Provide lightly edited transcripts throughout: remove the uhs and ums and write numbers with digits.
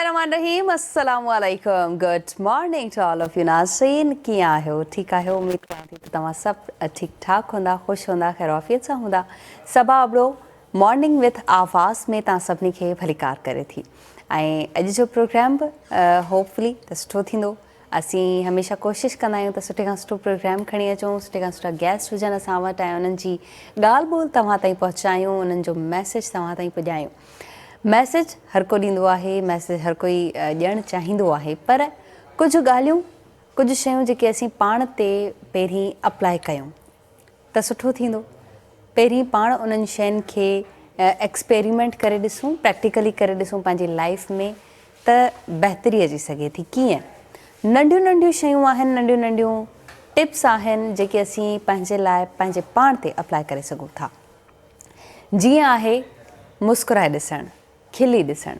الله الرحمٰن الرحيم السلام عليڪم good morning to all of you ناظرين ڪيئن آهيو ٺيڪ آهيو اميد ڪيان ٿي ته توهان سڀ ٺيڪ ٺاڪ هوندا خوش هوندا خير عافيت سان هوندا صبا ابڙو مارننگ وٿ آواز ۾ توهان سڀني کي ڀليڪار ڪري ٿي ۽ اڄ جو پروگرام به هوپ فلي ته سٺو ٿيندو اسين هميشه ڪوشش ڪندا آهيون ته سٺي کان سٺو پروگرام کڻي اچون، سٺي کان سٺا گيسٽ هجن اسان وٽ ۽ انهن جي ڳالهه ٻولهه توهان تائين پهچايون، انهن جو ميسيج توهان تائين پڄايون. ميسيج هر ڪو ڏيندو آهي، ميسيج هر ڪوئي ڏيڻ چاهيندو آهي پر ڪجهه ڳالهيون، ڪجهه شيون جيڪي اسين پاڻ تي پهرين اپلائي ڪيون ته سٺو ٿيندو. پهرين پاڻ انهن شين کي ايڪسپيريمينٽ ڪري ڏسون، پريڪٽيڪلي ڪري ڏسون پنهنجي لائيف ۾ ته بهتري اچي سگهي ٿي. ڪيئن؟ ننڍيون ننڍيون شيون آهن، ننڍيون ننڍيون ٽپس آهن جيڪي اسين پنهنجي لاء پنهنجي پاڻ تي اپلائي ڪري سگهون ٿا. جيئن آهي مسڪرائي ڏسڻ. کلي ڏسڻ،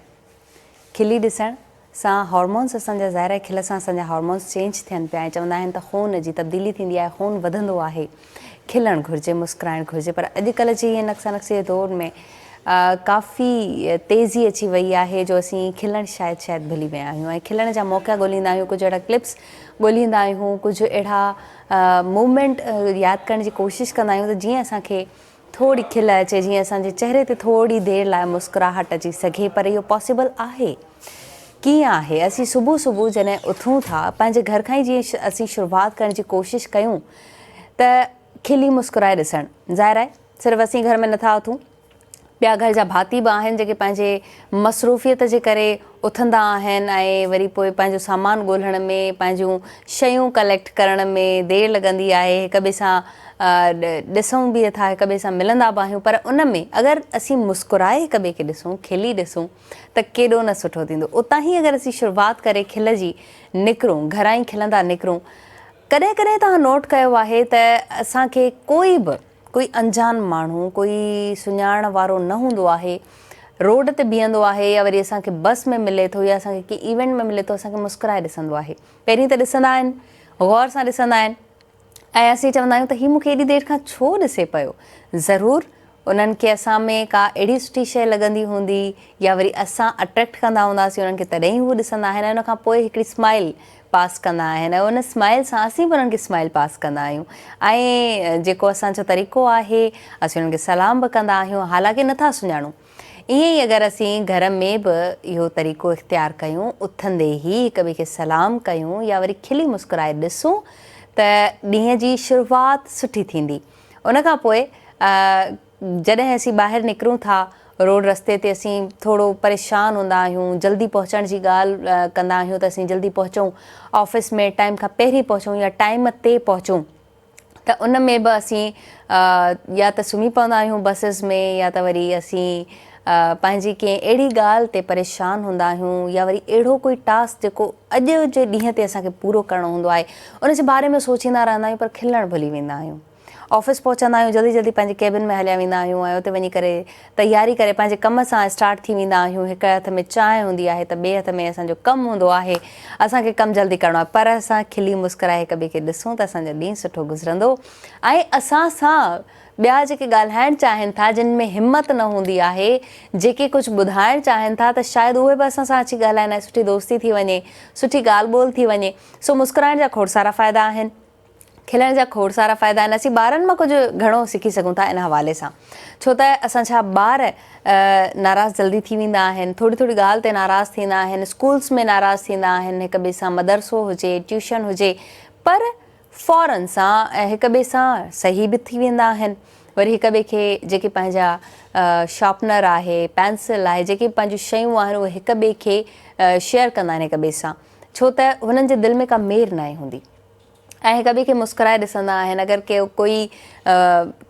کلي ڏسڻ سان هارمونس اسان جا ظاهر آهي کل سان اسان جا هارمونس چينج ٿين پيا ۽ چوندا آهن ته خون جي تبديلي ٿيندي آهي خون وڌندو آهي کلڻ گهرجي مسڪرائڻ گهرجي پر اڄڪلهه جي هن نقصا نقصي جي دور ۾ ڪافي تيزي اچي وئي آهي جو اسين کلڻ شايد شايد ڀلي ويا آهيون ۽ کلڻ جا موقعا ڳوليندا آهيون ڪجهه اهڙا ڪلپس ڳوليندا آهيون ڪجهه اهڙا موومينٽ ياد ڪرڻ جي ڪوشش ڪندا آهيون ته جيئن اسان کي ٿوري کل اچي جيئن اسان جي چهري تي ٿوري دير لاء مسڪراهٽ اچي سگهي پر اهو پاسيبل آهي ڪيئن آهي اسين صبح صبح جڏهن اٿون ٿا پنهنجي گهر کان ئي جيئن اسين شروعات ڪرڻ جي ڪوشش ڪيون ته کلي مسڪرائي ڏسڻ ظاهر آهي صرف اسين گهر ۾ نٿا اٿون ٻيا گهر جا ڀاتي به آهن جيڪي پنهنجي مصروفيت جي ڪري اٿندا آهن ۽ وري پوء پنهنجو سامان ڳولڻ ۾ پنهنجون شيون ڪليڪٽ ڪرڻ ۾ دير لڳندي آهي هڪ ٻئي سان ڏسون به ٿا هڪ ٻئي سان ملندا به آهيون پر ان ۾ اگر اسين مسڪرائي هڪ ٻئي کي ڏسون کلي ڏسون ته ڪيڏو نه سٺو ٿيندو اتان ئي اگر اسين شروعات ڪري کل جي نڪرون گهران ئي کلندا نڪرون ڪڏهن ڪڏهن توهان نوٽ ڪيو آهي ته اسان کي ڪوئي به ڪوئي انجان ماڻهو ڪوئي سڃاڻڻ وارو نه هوندو آهي روڊ تي بيهندو آهي يا وري اسان کي بس ۾ ملي ٿو يا اسان کي ڪنهن ايونٽ ۾ ملي ٿو اسان کي مسڪرائي ڏسندو آهي پهرين ته ڏسندا آهن غور سان ڏسندا آهن ۽ اسين چوندا آهيون ته هي مون کي ايڏي دير کان ڇو ڏسي پيو ضرور انهن کي اسان ۾ ڪا اهڙي سٺي شيء لڳندي هوندي يا وري اسان اٽريڪٽ ڪندا هونداسين انهن کي تڏهن ئي هو ڏسندا آهن ۽ ان کان پوء هڪڙي اسمائل پاس ڪندا آهن ۽ ان اسمائل سان اسين به انهن کي اسمائل پاس ڪندا آهيون ۽ جيڪو اسان جو طريقو آهي اسين انهن کي سلام به ڪندا آهيون حالانڪه نٿا سڃاڻون ائين ئي اگر اسين گهر ۾ به اهو طريقو اختيار ڪيون اٿندي ئي هڪ ٻئي کي سلام ڪيون يا وري کلي مسڪرائي ڏسون ته ڏينهن جي شروعات سٺي ٿيندي ان کان پوء جڏهن اسين ٻاهر نڪرون ٿا روڊ رستي تي اسين ٿورو پريشان هوندا آهيون جلدي پهچڻ جي ڳالهه ڪندا آهيون ته اسين جلدي پهچون آفيس ۾ ٽائيم کان پهرين پهچون يا ٽائيم تي پهچون ته ان ۾ به اسين يا ته سمهي پوندا آهيون بسز ۾ يا ته وري اسين پنهنجي ڪنهن اهڙي ڳالهه تي پريشان هوندا آهيون يا وري اهڙو ڪوئي ٽاسڪ جيڪو اڄ جي ڏينهن تي اسان کي پورو ڪرڻو هوندو آهي ان جي باري ۾ سوچيندا رهندا آهيون پر کلڻ ڀلي ويندا آهيون آفيس پهچندا آهيون جلدي جلدي پنهنجي ڪيبن ۾ هليا ويندا آهيون ۽ اتي وڃي ڪري تياري ڪري پنهنجي ڪم سان اسٽارٽ ٿي ويندا آهيون هڪ هٿ ۾ چانهه هوندي آهي ته ٻئي هٿ ۾ اسان جو ڪم هوندو آهي اسان کي ڪم جلدي ڪرڻو آهي پر اسان کلي مسڪرائي هڪ ٻئي کي ڏسون ته اسان جو ڏينهن سٺو گذرندو ۽ اسان سان ٻيا جيڪي ڳالهائڻ چاهين ٿا جن ۾ همت نه هوندي آهي جيڪي ڪجهه ٻڌائڻ چاهين ٿا ته شايد اهي به اسان سان اچي ڳالهائن ۽ سٺي دوستي ٿي وڃي سٺي ڳالهه ٻولهه ٿي وڃي سو مسڪرائڻ جا کوڙ سارا فائدا آهن کلڻ جا کوڙ سارا فائدا آهن اسين ٻارن مان ڪجهه گهڻو سکي سگهون ٿا ان حوالي سان ڇو ته اسان ڇا ٻار ناراض جلدي ٿي ويندا آهن ٿوري ٿوري ڳالهه تي ناراض ٿيندا آهن اسڪولس ۾ ناراض ٿيندا آهن هڪ ٻئي سان مدرسو هجي ٽيوشن هجي پر فورن سان ۽ هڪ ٻئي سان صحيح به ٿي ويندا آهن. وري هڪ ٻئي کي جيڪي پنهنجا شارپنر آهي، پينسل آهي، جيڪي به پنهنجون شيون آهن اهي هڪ ٻئي کي شيئر ڪندا آهن هڪ ٻئي سان ڇو ته هنن جي دل ۾ ڪا مير ناهي هوندي ۽ هڪ ٻئي کي مسڪرائي ڏسندا آهن اگر ڪي ڪوئي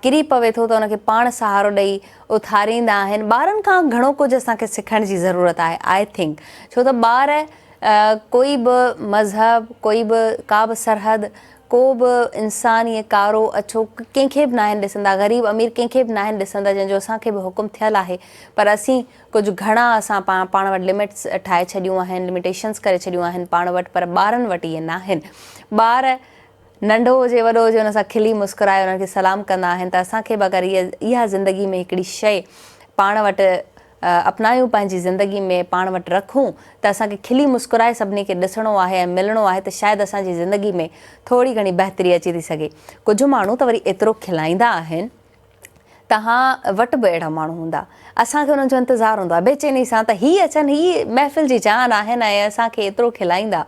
ڪري پوي ٿو ته ان کي پاڻ سهارو ڏئي اٿاريندا آهن ٻارن کان گهڻو ڪجهه اسان کي سکڻ جي ضرورت آهي I think ڇو ته ٻار ڪوئي به مذهب، ڪوئي به ڪا به سرحد، ڪو به انسان ائين ڪارو اڇو ڪنهن کي به ناهن ڏسندا، غريب امير ڪنهن کي به ناهن ڏسندا جنهن جو اسان کي به حڪم ٿيل آهي پر اسين ڪجهه گهڻا اسان پاڻ پاڻ وٽ لمٽس ٺاهي ڇڏيون آهن لميٽيشنس ڪري ڇڏيون آهن پاڻ وٽ پر ٻارن وٽ اهي ناهن ٻار ننڍو هجي وڏو هجي ان سان کلي مسڪرائي انهن کي سلام ڪندا آهن ته اسان کي به اگر اها زندگي ۾ هڪڙي شيء پاڻ وٽ اپنايون پنهنجي زندگي ۾ پاڻ وٽ رکون ته اسان کي کلي مسڪرائي سڀني کي ڏسڻو آهي ۽ ملڻو آهي ته شايد اسان جي زندگي ۾ ٿوري گهڻي بهتري اچي ٿي سگهي. ڪجهه ماڻهو ته وري ايترو کلائيندا آهن. توهان وٽ به اهڙا ماڻهو هوندا. اسان کي انهن جو انتظار هوندو آهي بيچيني سان ته هي اچن هي محفل جي جان آهن ۽ اسان کي ايترو کلائيندا.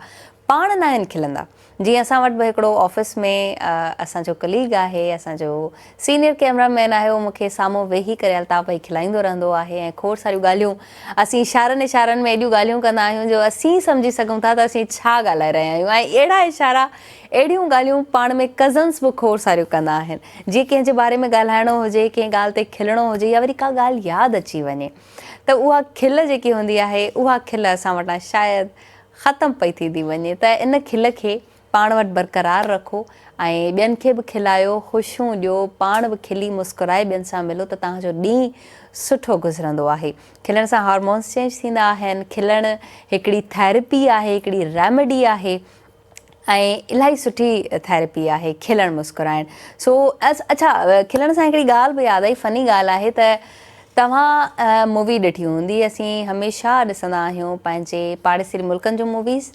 پاڻ ناهن کلندا. جيئن اسان وٽ به هڪڙو آفيس ۾ اسان جو ڪليگ آهي، اسان جو سينيئر ڪئميرا مين آهي، اهو مون کي سامهون ويهي ڪري الطاف ڀائي کلائيندو رهندو آهي ۽ کوڙ ساريون ڳالهيون اسين اشارن اشارن ۾ ايڏيون ڳالهيون ڪندا آهيون جو اسين سمجهي سگهون ٿا ته اسين ڇا ڳالهائي رهيا آهيون ۽ اهڙا اشارا اهڙيون ڳالهيون پاڻ ۾ ڪزنس به کوڙ ساريون ڪندا آهن. جيئن ڪنهن جي باري ۾ ڳالهائڻو هجي، ڪنهن ڳالهه تي کلڻو هجي يا وري ڪا ڳالهه ياد اچي وڃي ته اها کل جيڪي هوندي آهي اها کل اسان وٽان شايد ختم پئي ٿيندي وڃي ته ان کل کي پاڻ وٽ برقرار رکو ۽ ٻين کي به کلايو، خوشيون ڏيو، پاڻ به کلي مسڪرائي ٻين سان ملو ته توهان جو ڏينهن سٺو گذرندو آهي. کلڻ سان هارمونس چينج ٿيندا آهن، کلڻ هڪڙي ٿيرپي آهي، هڪڙي ريميڊي آهي ۽ الاهي سٺي ٿيرپي آهي کلڻ مسڪرائڻ. سو اڇا کلڻ سان هڪڙي ڳالهه به ياد آئي فني ڳالهه آهي ته توهان مووي ڏٺي هوندي اسين هميشه ڏسندا آهيون پنهنجي پاڙيسري ملڪن جون موويز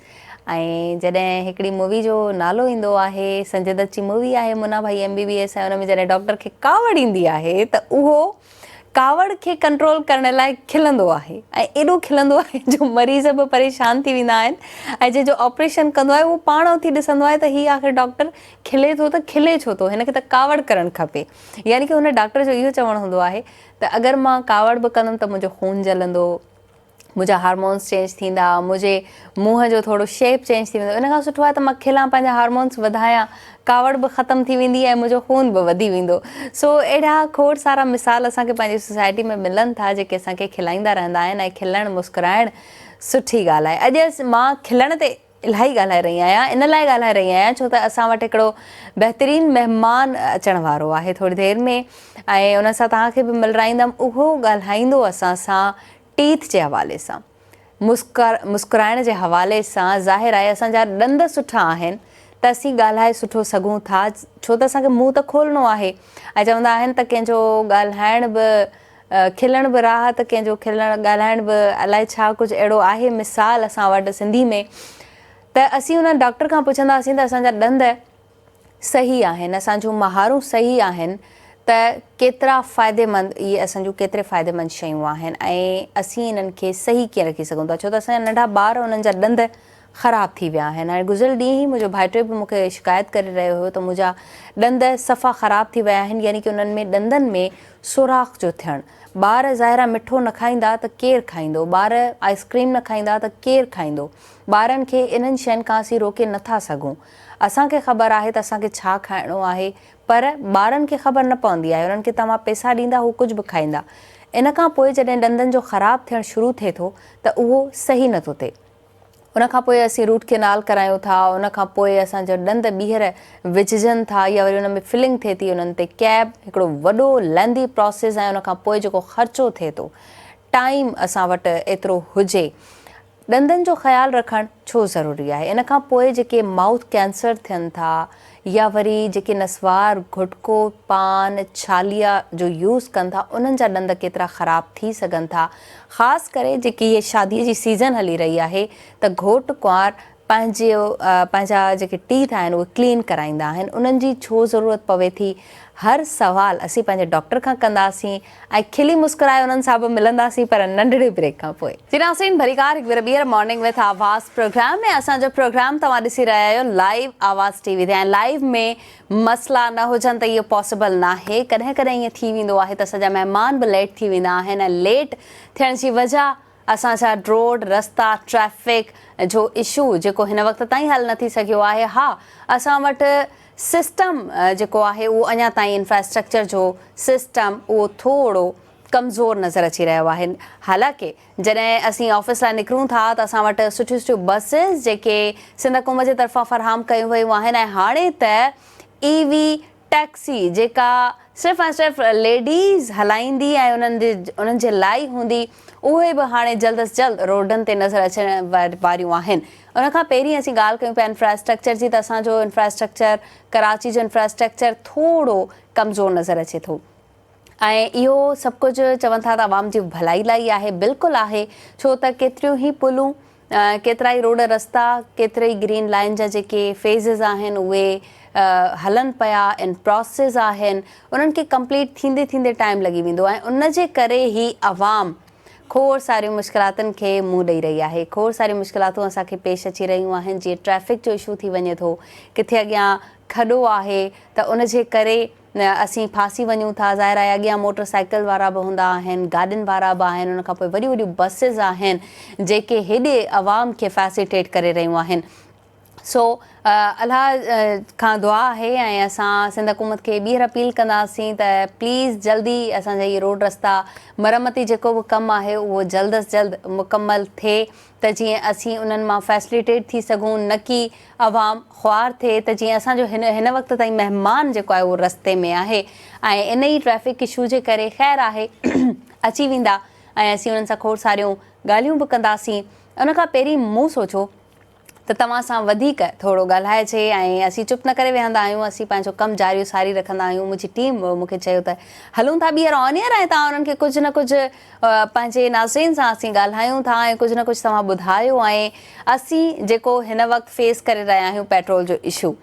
۽ جڏهن هڪڙي مووي جو نالو ايندو آهي سنجي دت جي مووي آهي منا ڀائي ايم بي بي ايس ۽ ان ۾ جڏهن ڊاڪٽر کي ڪاوڙ ايندي آهي ته اهو ڪاوڙ کي ڪنٽرول ڪرڻ لاء کلندو آهي ۽ ايڏو کلندو آهي جو مريض به پريشان ٿي ويندا آهن ۽ جنهن جو آپريشن ڪندو آهي اهو پاڻ اٿي ڏسندو آهي ته هي آخر ڊاڪٽر کلي ٿو ته کلي ڇو ٿو هن کي ته ڪاوڙ ڪرڻ کپي يعني ڪه هن ڊاڪٽر جو اهو چوڻ هوندو آهي ته اگر مان ڪاوڙ به ڪندم ته منهنجو خون جلندو، منهنجا هارمونس چينج ٿيندا، منهنجي منهن جو ٿورو شيپ چينج ٿي ويندو، ان کان سٺو آهي ته مان کلان پنهنجا هارمونس وڌايان، ڪاوڙ به ختم ٿي ويندي ۽ منهنجو خون به وڌي ويندو. سو اهڙا کوڙ سارا مثال اسان کي پنهنجي سوسائٽي ۾ ملن ٿا جيڪي اسان کي کلائيندا رهندا آهن ۽ کلڻ مسڪرائڻ سٺي ڳالهه آهي. اڄ مان کلڻ تي الاهي ڳالهائي رهي آهيان ان لاء ڳالهائي رهي آهيان ڇو ته اسان وٽ هڪڙو بهترين مهمان اچڻ وارو آهي ٿوري دير ۾ ۽ ان سان توهان کي به ملرائيندم اهو ڳالهائيندو اسان سان ٽيٿ جي حوالي سان مسڪر مسڪرائڻ جي حوالي سان ظاهر آهي اسان جا ڏند سٺا آهن ته اسين ڳالهائي سٺو سگهون ٿا ڇو ته اسان کي منهن ته کولڻو آهي ۽ چوندا آهن ته ڪنهن جو ڳالهائڻ به کلڻ به راحت ڪنهن جو کلڻ ڳالهائڻ به الائي ڇا ڪجهه اهڙو آهي مثال اسان وٽ سنڌي ۾ ته اسين ان ڊاڪٽر کان پڇنداسين ته اسان جا ڏند صحيح آهن اسان جون مهارون صحيح آهن ته ڪيترا فائديمند اهي اسان جون ڪيتري فائديمند شيون آهن ۽ اسين انهن کي صحيح ڪيئن رکي سگهون ٿا ڇو ته اسان جا ننڍا ٻار انهن جا ڏند خراب ٿي ويا آهن. هاڻي گذريل ڏينهن ئي منهنجو ڀائٽيو به مون کي شڪايت ڪري رهيو هيو ته منهنجا ڏند صفا خراب ٿي ويا آهن يعني ڪه انهن ۾ ڏندن ۾ سوراخ جو ٿيڻ. ٻار ظاهر آهي مٺو نه کائيندا ته ڪير کائيندو؟ ٻار آئس ڪريم نه کائيندا ته ڪير کائيندو؟ ٻارن کي انهن شين کان اسين روڪي نه ٿا سگهون. اسان کي خبر آهي ته اسان کي ڇا کائڻو آهي پر ٻارن کي خبر نه پوندي آهي انهن کي توهان پئسا ڏيندا هو ڪجهه به کائيندا. ان کان پوء جڏهن ڏندن جو خراب ٿيڻ شروع ٿئي ٿو ته اهو صحيح نه ٿو ٿئي. ان کان پوء اسين روٽ ڪينال ڪرايون ٿا، ان کان پوء اسان جا ڏند ٻيهر وجهجن ٿا يا وري ان ۾ فلنگ ٿئي ٿي انهن تي ڪيب هڪڙو وڏو ليندي پراسيس ۽ ان کان پوء جيڪو خرچو ٿئي ٿو ٽائيم اسان وٽ ايترو هجي ڏندن جو خيال رکڻ ڇو ضروري آهي ان کان پوء جيڪي مائوٿ ڪينسر ٿين ٿا يا وري جيڪي نسوار، گهٽڪو، پان، ڇاليا جو يوز ڪن ٿا انهن جا ڏند ڪيترا خراب ٿي سگهن ٿا خاص ڪري جيڪي هي شادي جي سيزن هلي رهي آهي ته گهوٽ ڪنوار پنهنجي پنهنجا جيڪي ٽيٿ آهن اهي ڪلين ڪرائيندا آهن انهن جي ڇو ضرورت پوي ٿي هر سوال اسين پنهنجي ڊاڪٽر کان ڪنداسين ۽ کلي مسڪرائي انهن سان به ملنداسين پر ننڍڙي بريڪ کان پوء. جي ناظرين ڀليڪار هڪ ڀيرو ٻيهر مارننگ وٿ آواز پروگرام ۾ اسان جو پروگرام توهان ڏسي رهيا آهيو لائيو آواز ٽي وي تي ۽ لائيو ۾ مسئلا نه هجن ته اهو پاسيبل ناهي ڪڏهن ڪڏهن ائين ٿي ويندو آهي ته اسان جا مهمان به ليٽ ٿي ويندا آهن ۽ ليٽ ٿيڻ جي وجه اسان جا روڊ رستا ٽريفڪ جو اشو جيڪو هن وقت تائين حل نه ٿي سگهيو آهي ها اسان وٽ سسٽم جيڪو آهي اهو اڃا تائين انفراسٽرڪچر جو سسٽم اهو ٿورو ڪمزور نظر اچي رهيو آهي حالانڪه جڏهن اسين آفيس لاء نڪرون ٿا ته اسان وٽ سٺيون سٺيون بسز جيڪي سنڌ حڪومت جي طرفان فراهم ڪيون ويون آهن ۽ هاڻي ته اي وي ٽيڪسي جيڪا صرف ۽ صرف ليڊيز هلائيندي ۽ انهن جي انهن جي لاء ئي هوندي اهي به هاڻي جلد از جلد روڊن تي نظر اچڻ واريون آهن ان کان پهرين اسين ڳالهه ڪيون پيا انفراسٽرڪچر جي ته اسان جو انفراسٽرڪچر ڪراچي جو انفراسٽرڪچر ٿورو ڪمزور نظر اچي ٿو. ۽ اهو سڀ ڪجهه چون ٿا ته عوام جي ڀلائي لاء ئي آهي، بلڪل آهي، ڇو ته ڪيتريون ئي پلون، ڪيترائي روڊ رستا، ڪيتري ئي گرين لائين جا جيڪي فيزز آهن اهي هلن پيا، ان پراسيس آهن، انهن کي ڪمپليٽ ٿيندي ٿيندي ٽائيم لڳي ويندو ۽ ان جي ڪري هي عوام کوڙ ساريون مشڪلاتن کي منهن ڏئي رهي آهي، کوڙ ساريون مشڪلاتون اسان کي پيش اچي رهيون آهن، جيئن ٽريفڪ جو اشو ٿي وڃي ٿو، ڪٿي اڳيان کڏو آهي ته ان جي ڪري اسين ڦاسي وڃون ٿا، ظاهر آهي اڳيان موٽر سائيڪل وارا به هوندا آهن، گاڏين وارا به آهن، ان کان پوء وڏيون وڏيون بسز آهن جيڪي هيڏي عوام کي فيسليٽيٽ ڪري رهيون آهن. سو الله کان دعا آهي ۽ اسان سنڌ حڪومت کي ٻيهر اپيل ڪنداسين ته پليز جلدي اسان جا هي روڊ رستا مرمتي جيڪو به ڪم آهي اهو جلد از جلد مڪمل ٿئي ته جيئن اسين انهن مان فيسليٽيٽ ٿي سگهون نه ڪي عوام خوار ٿئي ته جيئن اسان جو هن هن وقت تائين مهمان جيڪو آهي اهو رستي ۾ آهي ۽ ان ئي ٽريفڪ اشو جي ڪري خير آهي اچي ويندا ۽ اسين انهن سان کوڙ ساريون ڳالهيون به ڪنداسين ان کان پهرين مون سوچيو ته توهان سان وڌيڪ ٿورو ڳالهائجي ۽ اسين چپ نه ڪري ويهندا آهيون اسين پنهنجو ڪم جاري و ساري رکندا آهيون منهنجي ٽيم مون کي چيو ته هلون ٿا ٻيهر آن ايئر ۽ توهان انهن کي ڪجهه نه ڪجهه پنهنجي ناظرين سان اسين ڳالهايون ٿا ۽ ڪجهه نه ڪجهه توهان ٻڌايو ۽ اسين جيڪو هن وقت فيس ڪري رهيا آهيون پيٽرول جو اشو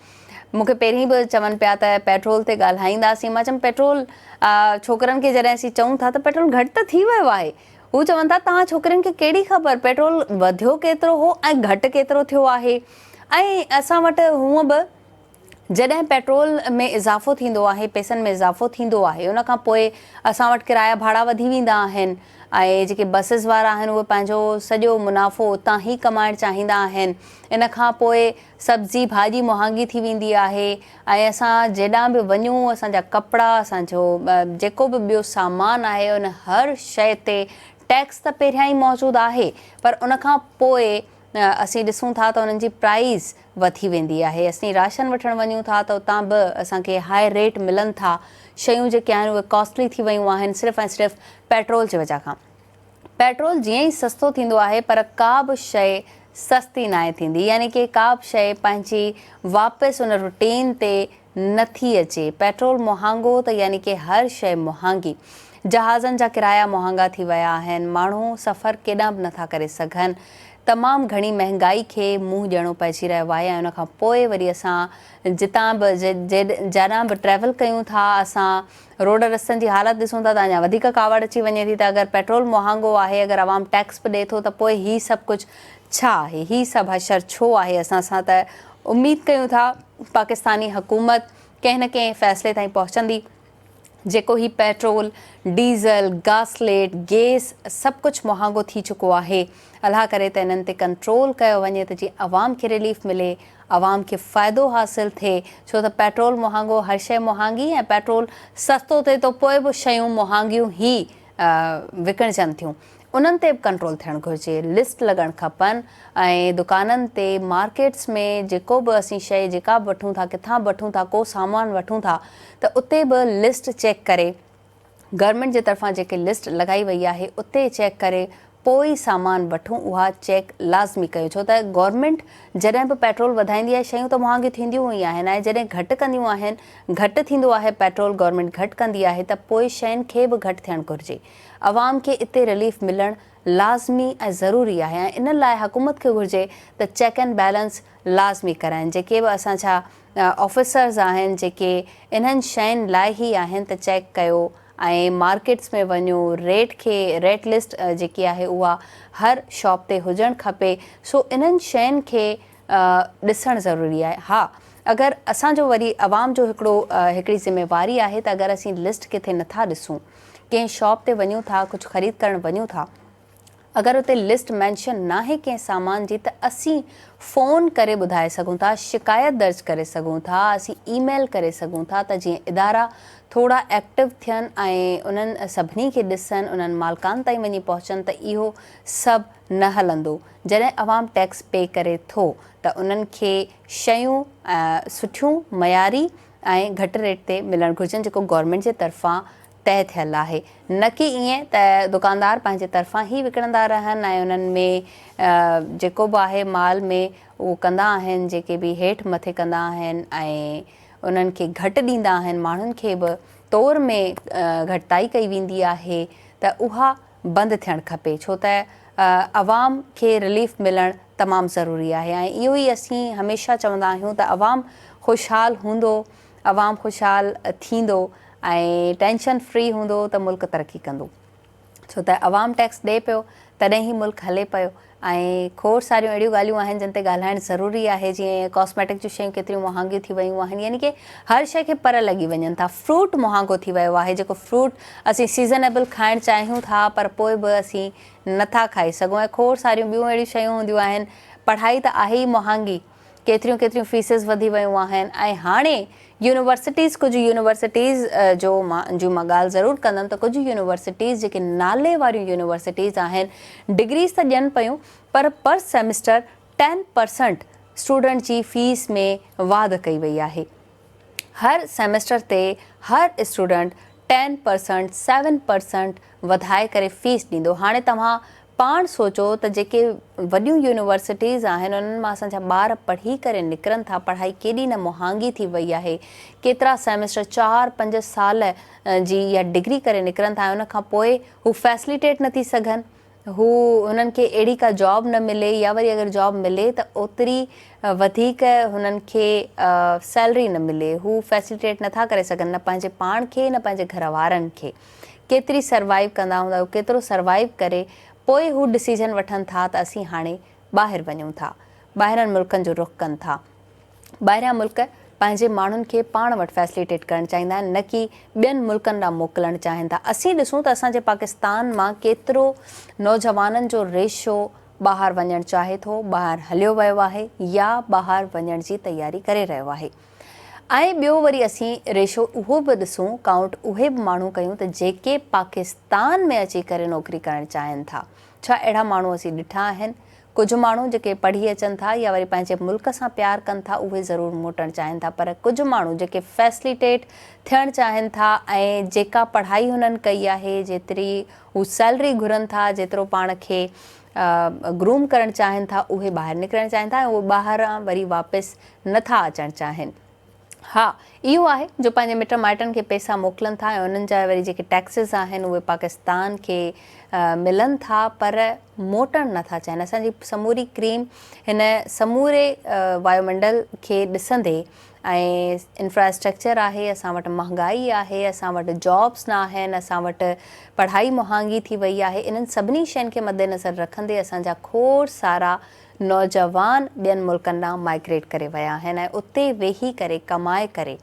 مون کي پهرين به چون پيا ته پيٽرول تي ڳالهائينداسين مان چيم پيٽرول ڇوڪرن کي جڏهن اسين چئون ٿا ته پيٽرول گهٽ ته ٿي ويو آهي هو چون ٿا توهان ڇوڪرين کي ڪهڙي خبر پيٽرول وڌيو ڪيترو هو ۽ گهٽ ڪيترو ٿيو آهي ۽ اسان وٽ هونء به جڏهن پيٽرول ۾ اضافو ٿيندو آهي پئسن ۾ اضافو ٿيندو آهي ان کان پوء اسان وٽ ڪرايا ڀاڙا وڌي ويندا آهن ۽ جيڪي بسز وارا آهن اهي پنهنجو سڄو منافعو اتان ئي ڪمائڻ چاهيندا آهن ان کان پوء سبزي ڀاڄي مهانگي ٿي ويندي آهي ۽ اسان جيڏانهن به وڃون اسان جا ڪپڙا اسان جو جيڪو به ٻيو سامان آهي ان هر شيء تي ٽيڪس ته پهريان ئي موجود آهي پر ان کان پوء اسين ڏسون ٿا ته انهن جي پرائز وڌي ويندي آهي اسين راشن وٺڻ وڃون ٿا ته اتان به اسان کي هاء ريٽ ملن ٿا شيون جيڪي آهن اهي ڪاسٽلي ٿي ويون آهن صرف ۽ صرف پيٽرول جي وجه کان پيٽرول جيئن ئي سستو ٿيندو آهي پر ڪا به شيء سستي ناهي ٿيندي يعني ڪي ڪا به شيء پنهنجي واپس ان روٽين تي نه ٿي اچي. پيٽرول مهانگو ته يعني ڪي هر شيء مهانگي. جهازن جا ڪرايا مهانگا ٿي ويا آهن، ماڻهو سفر ڪيڏانهن به نه ٿا ڪري سگهن. تمام گهڻي مهنگائي کي منهن ڏيڻو پئجي رهيو آهي ۽ ان کان پوء وري اسان جتان به جيڏانهن به ٽريول ڪيون ٿا اسان روڊ رستن جي حالت ڏسون ٿا ته اڃا وڌيڪ ڪاوڙ اچي وڃي ٿي ته اگر پيٽرول مهانگو آهي اگر عوام ٽيڪس به ڏئي ٿو ته پوء هي سڀ ڪجهه ڇا آهي هي سڀ حشر ڇو آهي اسان سان ته اميد ڪيون ٿا پاڪستاني حڪومت ڪنهن نه ڪنهن فيصلي تائين پهچندي جيڪو هي پيٽرول ڊيزل گاسليٽ گيس سڀ ڪجهه مهانگو ٿي چڪو آهي الله ڪري ته انهن تي ڪنٽرول ڪيو وڃي ته جيئن عوام کي رليف ملي عوام کي فائدو حاصل ٿئي ڇو ته پيٽرول مهانگو هر شيء مهانگي ۽ پيٽرول سستو ٿئي ٿو پوء به شيون مهانگيون ئي وڪڻجن ٿيون انهن تي به ڪنٽرول ٿيڻ گهرجي لسٽ لڳڻ کپن ۽ دڪانن تي مارڪيٽس ۾ جيڪو به اسين شيء جيڪا به وٺون ٿا ڪٿان به وٺون ٿا ڪو سامان وٺون ٿا ته اتي به لسٽ چيڪ ڪري گورنمينٽ جي طرفان جيڪي لسٽ لڳائي وئي آهي اتي چيڪ ڪري پوء ئي سامان وٺون اها چيڪ لازمي ڪيو ڇو ته گورنمينٽ جڏهن به پيٽرول وڌائيندي آهي شيون ته مهانگيون ٿينديون ئي آهن ۽ جڏهن گهٽ ڪنديون آهن گهٽ ٿيندو آهي پيٽرول گورنمينٽ گهٽ ڪندي آهي ته پوء شين کي به گهٽ ٿيڻ گهرجي عوام کي اتي رليف ملڻ لازمي ۽ ضروري آهي ۽ ان لاء حڪومت کي گهرجي ته چيڪ اينڊ بيلنس لازمي ڪرائين جيڪي به اسان جا آفيسرز آهن جيڪي انهن شين لاء ئي آهن ته چيڪ ڪيو ۽ مارڪيٽس ۾ وڃو ريٽ کي ريٽ لسٽ جيڪي آهي اها هر شاپ تي هجڻ کپي سو انهن شين کي ڏسڻ ضروري آهي ها اگر اسان جو وري عوام جو هڪڙو هڪڙي ذميواري آهي ته اگر اسين لسٽ ڪٿي نٿا ڏسون ڪنهن شاپ تي وڃون ٿا ڪجهه خريد ڪرڻ وڃون ٿا اگر اتي لسٽ مينشن ناهي ڪنهن سامان جي ته اسين فون ڪري ٻڌائي سگهون ٿا، شڪايت درج ڪري سگهون ٿا، اسين اي ميل ڪري سگهون ٿا ته جيئن ادارا ٿورا ايڪٽو ٿين ۽ انهن سڀني کي ڏسن، انهن مالڪان تائين وڃي پهچن ته اهو سڀ نه هلندو. جڏهن عوام ٽيڪس پي ڪري ٿو ته انهن کي شيون سٺيون، معياري ۽ گهٽ ريٽ تي ملڻ گهرجن جيڪو گورنمينٽ جي طرفان طئي ٿيل آهي نه ڪي ائين ته دڪاندار پنهنجي طرفان ئي وڪڻندا رهن ۽ انهن ۾ جيڪو به آهي مال ۾ اهو ڪندا آهن جيڪي به هيٺ مٿي ڪندا آهن ۽ انهن کي گهٽ ڏيندا آهن ماڻهن کي به تور ۾ گهٽتائي ڪئي ويندي آهي ته اها بند ٿيڻ کپي ڇو ته عوام کي رليف ملڻ تمام ضروري آهي ۽ اهو ئي اسين هميشه چوندا آهيون ته عوام خوشحال هوندو عوام خوشحال ٿيندو ۽ ٽينشن فري هوندو ته ملڪ ترقي ڪندو. ڇو ته عوام ٽيڪس ڏئي پيو تڏهن هي ملڪ هلي پيو ۽ کوڙ ساريون اهڙيون ڳالهيون آهن جن تي ڳالهائڻ ضروري آهي جيئن ڪاسميٽڪ جون شيون ڪيتريون مهانگيون ٿي ويون آهن يعني ڪي هر شيء کي پر لڳي وڃن ٿا فروٽ مهانگو ٿي ويو آهي جيڪو فروٽ اسين سيزنيبل کائڻ چاهيون ٿا پر پوء به اسين نٿا کائي سگهون ۽ کوڙ ساريون ٻيون اهڙيون شيون هونديون آهن پڙهائي ته آهي ئي مهانگي ڪيتريون ڪيتريون فيسز وڌي ويون آهن ۽ هاڻي يونيورسٽيز ڪجهه يونيورسٽيز جو مان جون مان ڳالهه ضرور ڪندم ته ڪجهه يونيورسٽيز جيڪي نالي واريون يونيورسٽيز آهن ڊگريز ته ڏين پيون پر پر سيمسٽر 10% اسٽوڊنٽ جي فيس ۾ واڌ ڪئي وئي آهي هر سيمسٽر تي هر اسٽوڊنٽ 10% 7% وڌائي ڪري فيس ڏيندو هاڻي توهان پاڻ سوچو ته جيڪي وڏيون يونيورسٽيز آهن انهن مان اسان جا ٻار پڙهي ڪري نڪرن ٿا پڙهائي ڪيڏي نه مهانگي ٿي وئي آهي ڪيترا سيمسٽر چار پنج سال جي اها ڊگري ڪري نڪرن ٿا ۽ ان کان پوء هو فيسليٽيٽ نه ٿي سگهن هو هنن کي اهڙي ڪا جاب نه ملي يا وري اگر جاب ملي ته اوتري وڌيڪ هنن کي سيلري نه ملي هو فيسليٽيٽ نٿا ڪري سگهن نه پنهنجي پاڻ کي نه پنهنجي گهر وارن کي ڪيتري سروائيو ڪندا هوندا هو ڪيترو سروائيو ڪري پوء هو ڊسيزن وٺن ٿا ته اسين هاڻي ٻاهر وڃون ٿا ٻاهرن ملڪن جو رخ ڪن ٿا ٻاهريان ملڪ پنهنجي ماڻهن کي پاڻ وٽ فيسليٽيٽ ڪرڻ چاهيندا آهن نه ڪي ٻين ملڪن ڏانهن موڪلڻ چاهين ٿا اسين ڏسون ته اسان جي پاڪستان مان ڪيترو نوجوانن جو ريشو ٻاهر وڃڻ چاهي ٿو ٻاهر هليو ويو آهي يا ٻاهر وڃڻ جي تياري ڪري رهيو آهي ۽ ٻيو وري اسين ريشو اهو به ڏسون، ڪائونٽ اهي به ماڻهو ڪيون ته جيڪي پاڪستان ۾ اچي ڪري نوڪري ڪرڻ چاهين ٿا. ڇا اهڙا ماڻهو اسين ڏٺا آهن؟ ڪجهه ماڻهو جيڪي پڙهي اچن ٿا يا وري پنهنجي ملڪ سان پيار ڪن ٿا اهي ضرور موٽڻ چاهين ٿا پر ڪجهه ماڻهو جيڪي فيسليٽيٽ ٿيڻ چاهين ٿا ۽ جيڪا پڙهائي هنن ڪئي آهي جيتري هو سيلري گهرن ٿا جيترو پاڻ کي گروم ڪرڻ چاهين ٿا اهي ٻاهر نڪرڻ چاهين ٿا ۽ اهي ٻاهران وري واپس نه ٿا اچڻ چاهين. ها اهو آهي جو پنهنجي مٽ مائٽن کي پئسا موڪلن ٿا ۽ انهن جا وري جيڪي ٽيڪسز آهن اهي پاڪستان کي ملن ٿا پر موٽڻ نه ٿا چاهين. اسان جي سموري ڪريم هن سموري وايومنڊل کي ڏسندي ۽ انفراسٽرڪچر آهي اسان وٽ مهانگائي آهي اسان وٽ جابس نه آهن اسان وٽ پڙهائي مهانگي ٿي وئي آهي انهن سڀني شين کي مدنظر رکندي اسان جا کوڙ سارا نوجوان ٻين ملڪن ڏانهن مائگريٽ ڪري ويا آهن ۽ اتي ويهي ڪري ڪمائي ڪري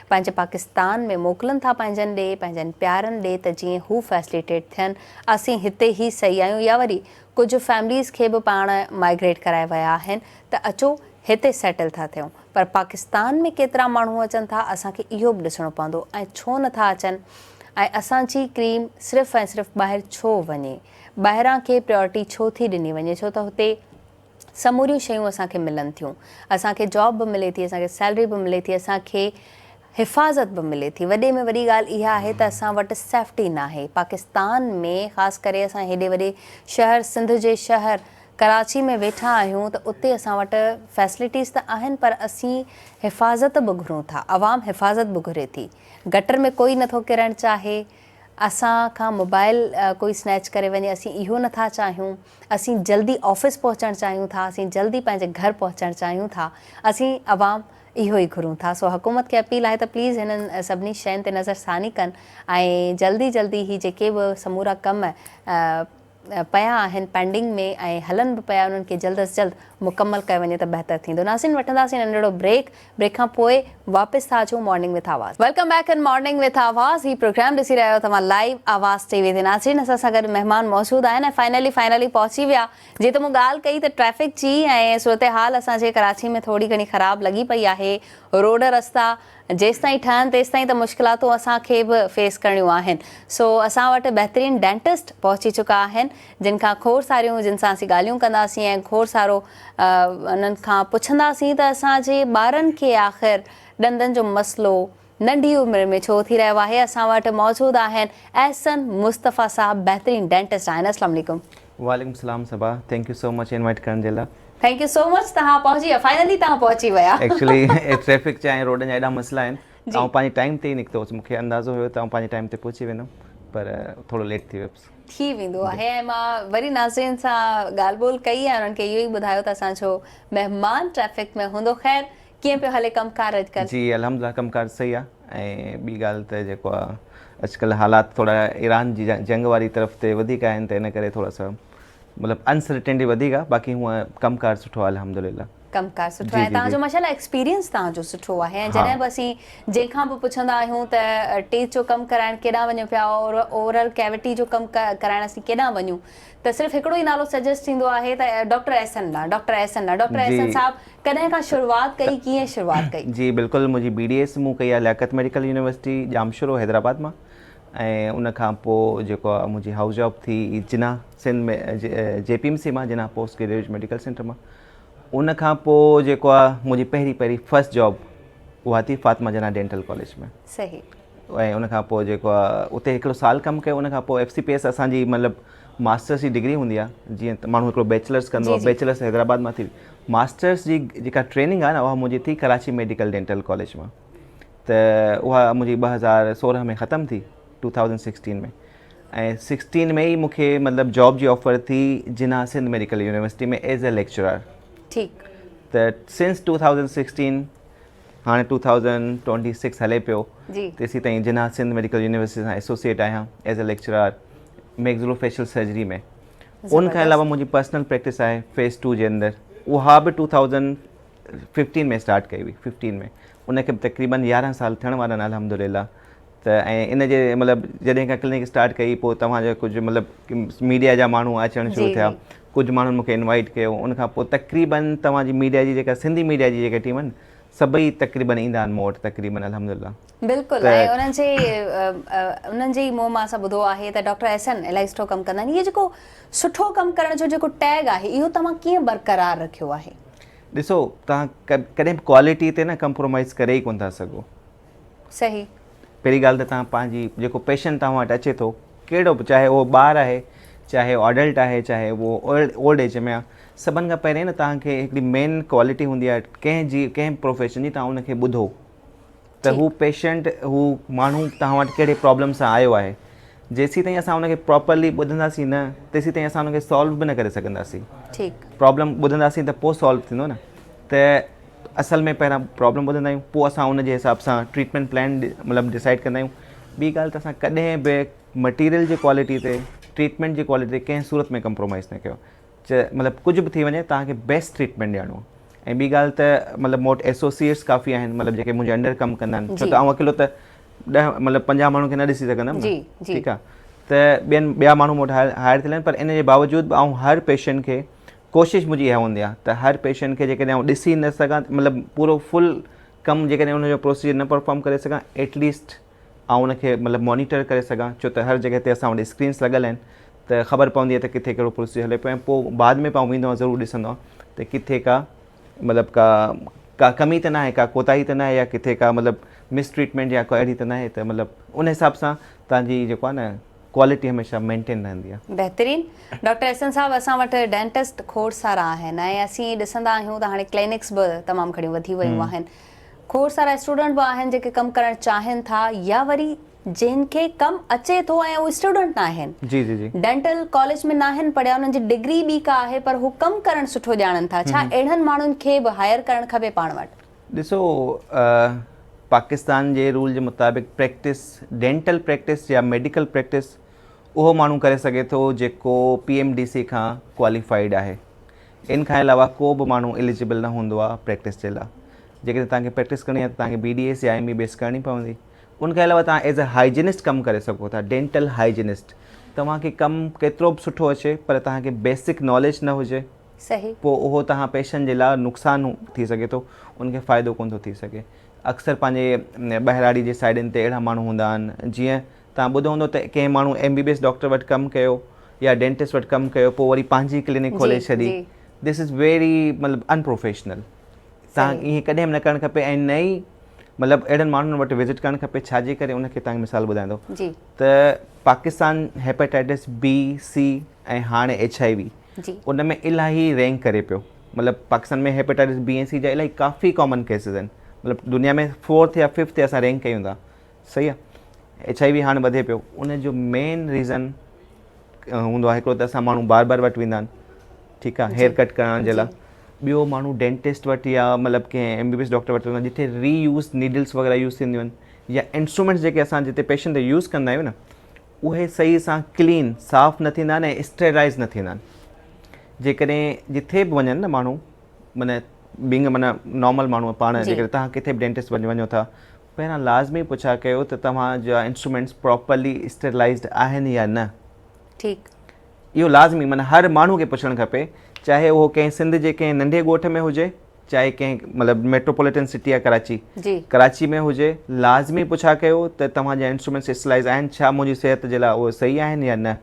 پنهنجي پاڪستان ۾ موڪلن ٿا پنهنجن ڏي پنهنجن پيارن ڏي ته جيئن هو فيسليٽيٽ ٿين اسين هتي ئي صحيح آهيون يا وري ڪجهه فيمليز کي به پاڻ مائگريٽ ڪرائي ويا آهن ته اچو هتي سيٽل ٿا ٿيون پر پاڪستان ۾ ڪيترا ماڻهو اچن ٿا اسان کي اهو به ڏسڻو پوندو ۽ ڇو نٿا اچن ۽ اسان جي ڪريم صرف ۽ صرف ٻاهر ڇو وڃي ٻاهران کي پريورٽي ڇو ٿي ڏني وڃي ڇو ته هتي سموريون شيون اسان کي ملن ٿيون اسان کي جاب به ملي ٿي اسان کي سيلري به ملي ٿي اسان کي حفاظت به ملي ٿي وڏي ۾ وڏي ڳالهه اها آهي ته اسان وٽ سيفٽي ناهي پاڪستان ۾ خاص ڪري اسان هيڏي وڏي شهر سنڌ جي شهر ڪراچي ۾ ويٺا آهيون ته اتي اسان وٽ فيسلٽيز ته آهن پر اسين حفاظت به گهرون ٿا عوام حفاظت به گهري ٿي گٽر ۾ ڪوئي نٿو ڪرڻ چاهي اسان کان موبائل ڪوئي سنيچ ڪري وڃي اسين اهو نٿا چاهيون اسين جلدي آفيس پهچڻ چاهيون ٿا اسين جلدي پنهنجي گهر پهچڻ چاهيون ٿا اسين عوام اهو ئي گهرون ٿا سو حڪومت کي اپيل آهي ته پليز هنن سڀني شين تي نظر ثاني ڪن ۽ جلدي جلدي هي جيڪي به سمورا ڪم پيا آهن پينڊنگ ۾ ۽ هلن به پيا انهن کي جلد از جلد مڪمل ڪيو وڃي ته بهتر ٿيندو. ناظرين وٺنداسين ننڍڙو بريڪ، بريڪ کان پوء واپس ٿا اچون morning with Awaz. Welcome back in morning with Awaz هي پروگرام ڏسي رهيا آهيو توهان لائيو آواز ٽي وي تي ناظرين اسان سان گڏ مهمان موجود آهن ۽ فائنلي فائنلي پهچي ويا جيئن ته مون ڳالهه ڪئي ته ٽريفڪ جي ۽ صورتحال اسان جي ڪراچي ۾ ٿوري گهڻي خراب لڳي پئي آهي روڊ رستا جيستائين ٺهن تيستائين ته مشڪلاتون اسان کي به فيس ڪرڻيون آهن سو اسان وٽ بهترين ڊينٽسٽ پهچي چڪا آهن جن کان کوڙ ساريون جن سان اسين ڳالهيون ڪنداسين ۽ کوڙ سارو انهن کان پڇنداسين ته اسان جي ٻارن کي آخر ڏندن جو مسئلو ننڍي عمر ۾ ڇو ٿي رهيو آهي اسان وٽ موجود آهن احسن مصطفيٰ صاحب بهترين ڊينٽسٽ آهن اسلام عليڪم. وعليڪم السلام Saba thank you so much invite ڪرڻ جي لاء. Thank you so much توهان پهچي ويا فائنلي توهان پهچي ويا. ايڪچولي ٽريفڪ جا ۽ روڊن جا ايڏا مسئلا آهن آئون پنهنجي ٽائيم تي ئي نڪتو هوس مونکي اندازو هيو ته آئون پنهنجي ٽائيم تي پهچي ويندم پر ٿورو ليٽ ٿي ويس. ٿي ويندو آهي ۽ مان وري ناظرين سان ڳالهه ٻولهه ڪئي ۽ انهن کي اهو ئي ٻڌايو ته اسان جو مهمان ٽريفڪ ۾ هوندو خير ڪيئن پيو هلي ڪم ڪار اڄڪلهه؟ جي الحمدلله ڪم ڪار صحيح آ ۽ ٻي ڳالهه ته جيڪو آ اڄڪلهه حالات ٿورا ايران جي جنگ واري طرف تي وڌيڪ آهن ته ان ڪري ٿورا سا مطلب انسرٽينٽي وڌيڪ آ باقي هونء ڪم ڪار سٺو آ الحمدلله. ڪم ڪار سٺو آهي توهان جو ماشاءالله ايڪسپيرينس توهان جو سٺو آهي ۽ جڏهن به اسين جنهن کان به پڇندا آهيون ته ٽيٿ جو ڪم ڪرائڻ ڪيڏانهن وڃو پيا اورل ڪيوٽي جو ڪم ڪرائڻ اسين ڪيڏانهن وڃون ته صرف هڪڙو ئي نالو سجيسٽ ٿيندو آهي ته ڊاڪٽر احسن ڏانهن ڊاڪٽر احسن ڏانهن ڊاڪٽر احسن صاحب ڪڏهن کان شروعات ڪئي ڪيئن شروعات ڪئي؟ جي بلڪل منهنجي بي ڊي ايس مون ڪئي آهي لياقت ميڊيڪل يونيورسٽي ڄامشورو حيدرآباد مان ۽ ان کان پوء جيڪو آهي منهنجي هائوس جاب ٿي Jinnah Sindh ۾ J P M C مان Jinnah post graduate medical centre مان ان کان پوء جيڪو آهي منهنجي پهرين پهرين فرسٽ جاب اها ٿي فاطمه جناح ڊينٽل ڪاليج ۾ صحيح ۽ ان کان پوء جيڪو آهي اتي هڪڙو سال ڪم ڪيو ان کان پوء ايف سي پي ايس اسان جي مطلب ماسٽرس جي ڊگري هوندي آهي جيئن ته ماڻهو هڪڙو بيچلرس ڪندو آهي بيچلرس حيدرآباد مان ٿي ماسٽرس جي جيڪا ٽريننگ آهي نه اها منهنجي ٿي ڪراچي ميڊيڪل ڊينٽل ڪاليج مان ته اها منهنجي 2016 ۾ ختم ٿي 2016 ۾ ۽ 16 ۾ ئي مونکي مطلب جاب جي آفر ٿي Jinnah Sindh medical university ۾ as a lecturer ٺيڪ ته سنس 2016 هاڻي 2026 هلي پيو تيسين تائين جناح سنڌ ميڊيڪل يونيورسٽي سان ايسوسيئيٽ آهيان as a lecturer maxillofacial surgery ۾ ان کان علاوه منهنجي پرسنل پريڪٽس آهي فيز 2 جي اندر اها به 2015 ۾ اسٽارٽ ڪئي هئي 15 ۾ ان کي به تقريبن 11 سال ٿيڻ وارا آهن الحمدلله ته ۽ ان جي مطلب جڏهن کان ڪلينڪ اسٽارٽ ڪئي پوء توهان جا ڪجهه مطلب ميڊيا جا ماڻهو اچڻ شروع ٿيا ڪجهه ماڻهن مونکي انوائٽ ڪيو ان کان پوء تقريبن توهان جي ميڊيا جي جيڪا سنڌي ميڊيا جي جيڪا ٽيم آهن سڀئي تقريبن ايندا آهن مون وٽ تقريبن الحمدلله. بلڪل ۽ انهن جي انهن جي ئي منهن مان اسان ٻڌو آهي ته ڊاڪٽر احسن الاهي سٺو ڪم ڪندا آهن اهو جيڪو سٺو ڪم ڪرڻ جو جيڪو ٽيگ آهي اهو توهان ڪيئن برقرار رکيو آهي؟ ڏسو توهان ڪڏهن به ڪوالٽي تي نه ڪمپرومائز ڪري ئي ڪونه ٿا سگهو. صحيح. پهرين ڳالهه ته توهان پنهنجي جيڪو پيشنٽ توهان وٽ اچي ٿو ڪهڙو به چاهي اهو ٻار آهي چاهي اڊلٽ آهي چاهي اهو اولڊ ايج ۾ آهي سڀن کان پهرين نه توهان کي هڪڙي مين ڪوالٽي هوندي آهي ڪنهن جي ڪنهن به پروفيشن جي توهان ان کي ٻڌو ته هو پيشنٽ هو ماڻهو توهان وٽ ڪهڙي پرابلم سان آيو آهي جيسين تائين اسان ان کي پراپرلي ٻڌنداسين نه تيسين تائين اسان ان کي سالو به نه ڪري سگهنداسين ٺيڪ پرابلم ٻڌنداسين ته پوء سالو ٿيندو نه ته اصل ۾ پهريان پرابلم ٻڌندا آهيون پوء اسان ان جي حساب سان ٽريٽمينٽ پلان مطلب ڊسائيڊ ڪندا آهيون ٻي ڳالهه ته اسان ڪڏهن به مٽيريل جي ڪوالٽي تي ٽريٽمينٽ جي ڪوالٽي تي ڪنهن صورت ۾ ڪمپرومائز نه ڪيو مطلب ڪجهه به ٿي وڃي توهان کي بيسٽ ٽريٽمينٽ ڏيڻو ۽ ٻي ڳالهه ته مطلب مون وٽ ايسوسيئيٽس ڪافي آهن مطلب جيڪي منهنجي انڊر ڪم ڪندا آهن ڇو ته آئون اڪيلو ته ڏهه مطلب پنجاهه ماڻهن کي نه ڏسي سگهندم نه ٺيڪ آهي ته ٻين ٻيا ماڻهو مون وٽ هائر ٿيل آهن پر ان جي باوجود به آئون هر پيشنٽ کي ڪوشش منهنجي اها هوندي آهي ته هر پيشنٽ کي جيڪڏهن آئون ڏسي نه سگهان مطلب پورو فل ڪم جيڪڏهن ان جو پروسيجر نه پرفارم ڪري سگهان ايٽ ليسٽ آئون ان کي مطلب مانيٽر ڪري سگهان ڇو ته هر جڳهه تي اسان وٽ اسڪرينس لڳل آهن ته خبر پوندي آهي ته ڪٿي ڪهڙو پروسيجر هلي پيو ۽ پوء بعد ۾ به آئون ويندو آهيان ضرور ڏسندو آهيان ته ڪٿي ڪا مطلب ڪا ڪا ڪمي ته ناهي ڪا ڪوتاهي ته ناهي يا ڪٿي ڪا مطلب مس ٽريٽمينٽ يا ڪا اهڙي ته ناهي ته مطلب ان حساب سان تان جي جيڪو آهي نه ڪوالٽي هميشه مينٽين رهندي آهي. بهترين ڊاڪٽر احسن صاحب اسان وٽ ڊينٽسٽ کوڙ سارا آهن ۽ اسين ڏسندا آهيون ته هاڻي ڪلينڪس به تمام گهڻيون وڌي ويون آهن کوڙ سارا اسٽوڊنٽ به آهن جيڪي ڪم ڪرڻ چاهين ٿا يا وري جن کي ڪم اچي ٿو ۽ هو اسٽوڊنٽ ناهن جي جي جي ڊينٽل ڪاليج ۾ ناهن پڙهيا انهن جي ڊگري ٻي ڪا آهي پر هو ڪم ڪرڻ سٺو ڄاڻن ٿا ڇا اهڙن ماڻهن کي به هائر ڪرڻ کپي پاڻ وٽ؟ ڏسو پاڪستان جي رول جي مطابق پريڪٽس ڊينٽل پريڪٽس يا ميڊيڪل پريڪٽس اهو ماڻهو ڪري سگهي ٿو جيڪو پي ايم ڊي سي کان ڪواليفائيڊ آهي ان کان علاوه ڪو به ماڻهو اليجبل نه هوندو آهي پريڪٽس جي لاء جيڪڏهن توهان کي پريڪٽس ڪرڻي آهي ته توهان کي بي ڊي ايس يا ايم بي بي ايس ڪرڻي پوندي ان کان علاوه توهان ايز اي هائجينسٽ ڪم ڪري سگهو ٿا ڊينٽل هائجينسٽ توهان کي ڪم ڪيترو به سٺو اچي پر توهان کي بيسڪ ناليج نه هجي صحيح. پوء اهو توهان پيشنٽ جي لاء نقصان ٿي سگهي ٿو ان کي فائدو ڪونه ٿو ٿي سگهي. اڪثر پنهنجي ٻهراڙي جي سائيڊن تي اهڙا ماڻهو هوندا آهن جيئن توهان ٻڌو هوندو ته ڪنهن ماڻهو M B B S doctor وٽ ڪم ڪيو يا ڊينٽسٽ وٽ ڪم ڪيو پوء وري پنهنجي ڪلينڪ کولي ڇڏي دس از ويري مطلب ان پروفيشنل توهان ائين ڪڏهن به نه ڪرڻ کپي ۽ نه ئي مطلب اهڙن ماڻهن وٽ وزٽ ڪرڻ کپي ڇا جي ڪري ان کي توهان کي مثال ٻڌايان ٿو ته پاڪستان هيپاٽائٽس بي سي ۽ هاڻي ايڇ I V ان ۾ الاهي رينڪ ڪري پيو مطلب پاڪستان ۾ هيپاٽائٽس بي ۽ سي جا الاهي ڪافي ڪامن ڪيسز آهن مطلب دنيا ۾ فورٿ يا ففٿ تي اسان رينڪ ڪيون ٿا صحيح آ ايڇ I V هاڻي وڌي پيو ان جو مين ريزن هوندو آهي هڪڙو ته اسان ماڻهو باربر وٽ ويندا آهن ٺيڪ آ هيئر ڪٽ ڪرائڻ جي لاء ٻيو ماڻهو ڊينٽسٽ وٽ يا مطلب ڪنهن M B B S doctor وٽ ويندا آهن جتي ري يوز نيڊلس وغيره يوز ٿينديون آهن يا انسٽرومينٽس جيڪي اسان جتي پيشنٽ تي يوز ڪندا آهيون نه اهي صحيح سان ڪلين صاف نه ٿيندا آهن ۽ اسٽريلائز نه ٿيندا آهن جيڪڏهن جتي به وڃن نه ماڻهو معنی بينگ معنی نارمل ماڻهو پاڻ جيڪڏهن توهان ڪٿي به ڊينٽسٽ وٽ وڃو ٿا پهريان لازمي پڇا ڪيو ته توهان جا انسٽرومينٽس پراپرلي اسٽرلائزڊ آهن يا نه. ٺيڪ. اهو لازمي معنيٰ هر ماڻهو کي پڇڻ کپي چاهي اهو ڪنهن سنڌ جي ڪنهن ننڍي ڳوٺ ۾ هجي چاهي ڪنهن مطلب ميٽروپوليٽن سٽي آهي ڪراچي جي. ڪراچي ۾ هجي لازمي پڇا ڪيو ته توهان جا انسٽرومينٽس اسٽرلائز آهن ڇا منهنجي صحت جي لاء اهي صحيح آهن يا نه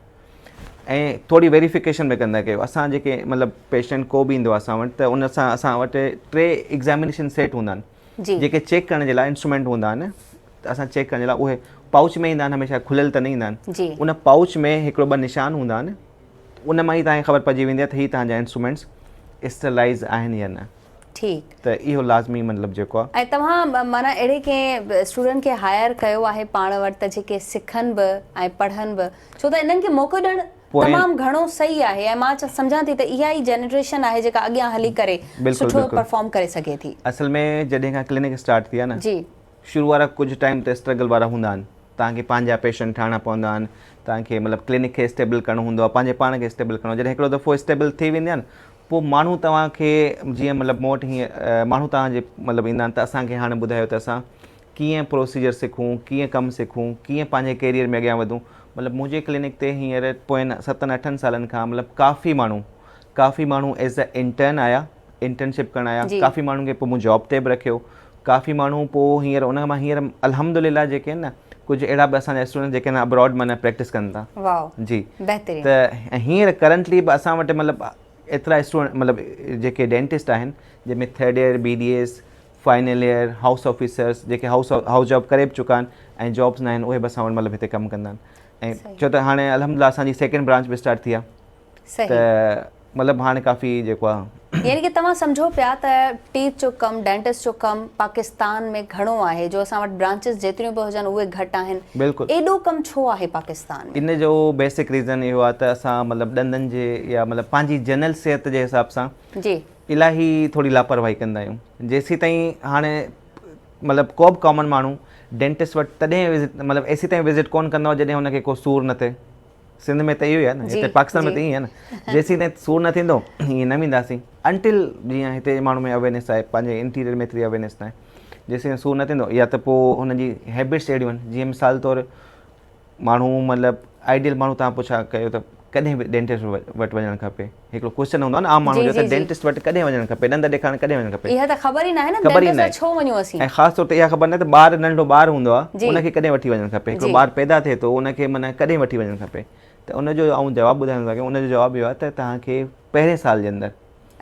۽ ٿوري ويريفڪيشن به ڪندا ڪيو اسان جيڪي مطلب پيشنٽ ڪو به ايندو آهي اسان وٽ ته ان سان اسان وٽ ٽي ايگزامينيشن سيٽ هوندا آهن جي. جيڪي چيڪ ڪرڻ جي لاء انسٽرومينٽ هوندا آهن ته اسان چيڪ ڪرڻ جي لاء اهي پائوچ ۾ ايندا آهن هميشه کليل ته نه ايندا آهن جي. ان پائوچ ۾ هڪڙو ٻه نشان هوندا آهن ان مان ئي توهان کي خبر پئجي ويندي آهي ته هي توهان جا انسٽرومينٽس اسٽرلائز آهن يا نه ٺيڪ. ته اهو لازمي مطلب جيڪو آهي. ۽ توهان معنيٰ اهڙي ڪنهن اسٽوڊنٽ کي هائر ڪيو آهي پاڻ وٽ ته جيڪي سکن به ۽ پڙهن به ڇو ته انهن کي موقعو ڏيڻ پوئين تمام گهڻو صحيح آهي ۽ مان سمجهان ٿي ته اها ئي جنريشن آهي جيڪا اڳيان هلي ڪري بلڪل سٺو بلڪل پرفارم ڪري سگهي ٿي. اصل ۾ جڏهن کان ڪلينڪ اسٽارٽ ٿي آهي نه جي. شروع وارا ڪجهه ٽائيم ته اسٽرگل وارا هوندا آهن توهان کي پنهنجا پيشنٽ ٺاهڻا پوندا آهن توهان کي مطلب ڪلينڪ کي اسٽيبل ڪرڻو هوندو آهي پنهنجي پاڻ کي اسٽيبل ڪرڻو جڏهن هڪڙو دفعو اسٽيبل ٿي ويندي آهي نه پوء ماڻهو توهان کي جيئن مطلب مون وٽ هيئن ماڻهو توهان جي مطلب ايندا آهن ته اسان کي هاڻي ٻڌايو ته اسان ڪيئن پروسيجر سکون، ڪيئن ڪم سکون، ڪيئن پنهنجي ڪيريئر ۾ اڳيان وڌون. مطلب منهنجي ڪلينڪ تي هينئر پوين ستن اٺن سالن کان مطلب ڪافي ماڻهو ڪافي ماڻهو ايز اي انٽرن آيا انٽرنشپ ڪرڻ آيا ڪافي ماڻهن کي پوء مون جاب تي به رکيو ڪافي ماڻهو پوء هينئر ان مان هينئر الحمد لله جيڪي آهن نه ڪجهه اهڙا به اسان جا اسٽوڊنٽ جيڪي آهن ابراڊ معنيٰ پريڪٽس ڪن ٿا جي ته هينئر ڪرنٽلي به اسان وٽ مطلب ايترا اسٽوڊنٽ مطلب جيڪي ڊينٽسٽ آهن جنهن ۾ third year B D S final year house officers جيڪي هائوس هائوس جاب ڪري به چڪا آهن ۽ جابس نه آهن اهي به اسان وٽ مطلب هتي ڪم ڪندا آهن ۽ ڇو ته هاڻي الحمد لله اسان جي سيڪنڊ برانچ به اسٽارٽ ٿي آهي ته مطلب هاڻي ڪافي جيڪو آهي يعني ڪي توهان سمجهو پيا ته ٽيٿ جو ڪم ڊينٽسٽ جو ڪم پاڪستان ۾ گهڻو آهي جو اسان وٽ برانچز جيتريون به هجن اهي گهٽ آهن بلڪل ايڏو ڪم ڇو آهي پاڪستان ۾ ان جو بيسڪ ريزن اهو آهي ته اسان مطلب ڏندن جي يا مطلب پنهنجي جنرل صحت جي حساب سان جي الاهي ٿوري لاپرواهي ڪندا آهيون جيسيتائين هاڻي مطلب ڪو به ڪامن ماڻهو ڊينٽسٽ وٽ تڏهن وزٽ مطلب ايسيتائين وزٽ ڪون ڪندو جڏهن هن کي ڪو سور نه ٿئي سنڌ ۾ ته اهو ئي آهي نه هتي پاڪستان ۾ ته ائين آهي نه جيسيتائين سور نه ٿيندو ائين نه وينداسين انٽل جيئن هتي ماڻهو ۾ اويرنيس آهي پنهنجي انٽيريئر ۾ ايتري اويرنيس نه آهي جيسيتائين سور نه ٿيندو يا ته پوء هن جي هيبٽس اهڙيون آهن جيئن مثال طور ماڻهو مطلب آئيڊيل ماڻهو توهان پڇا ڪيو ته ڪڏهن به ڊينٽسٽ وٽ وڃڻ کپي هڪڙو ڪوئسچن هوندو آهي نه عام ماڻهو جو ته ڊينٽسٽ وٽ ڪڏهن وڃڻ کپي ڏند ڏيکارڻ ڪڏهن وڃڻ کپي اها ته خبر ئي ناهي نه ڊينٽسٽ وٽ ڇو وڃون اسين ۽ خاص طور تي اها خبر ناهي ته ٻار ننڍو ٻار هوندو آهي ان کي ڪڏهن وٺي وڃڻ کپي هڪڙو ٻار پيدا ٿئي ٿو ان کي معنيٰ ڪڏهن وٺي وڃڻ کپي ته ان جو آئون جواب ٻڌائڻ ٿو چاهيان ان جو جواب اهو آهي ته توهان کي پهرين سال جي اندر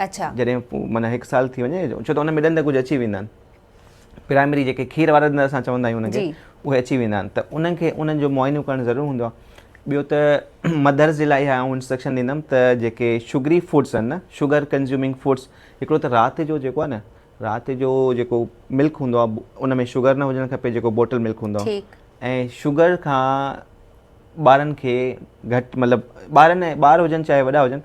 اڇا جڏهن معنيٰ هڪ سال ٿي وڃي ڇو ته ان ۾ ڏند ڪجهه اچي ويندا آهن پرائمري جيڪي کير وارا ڏند اسان چوندا آهيون انهن کي اهي اچي ويندا آهن ته انهن کي انهن جو معائنو ڪرڻ ضرور هوندو آهي ٻيو ته مدرس جي لاء اها آئون انسٽرڪشن ڏيندم ته جيڪي شگري فوڊس آهن نه شگر ڪنزيومنگ فوڊس هڪڙو ته رات جو جيڪو آهي نه رات جو جيڪو ملڪ هوندو آهي ان ۾ شگر نه هجڻ کپي جيڪو بوٽل ملڪ هوندو آهي ۽ شگر کان ٻارن کي گهٽ مطلب ٻارن ۽ ٻار هجن چاهي وڏا هجن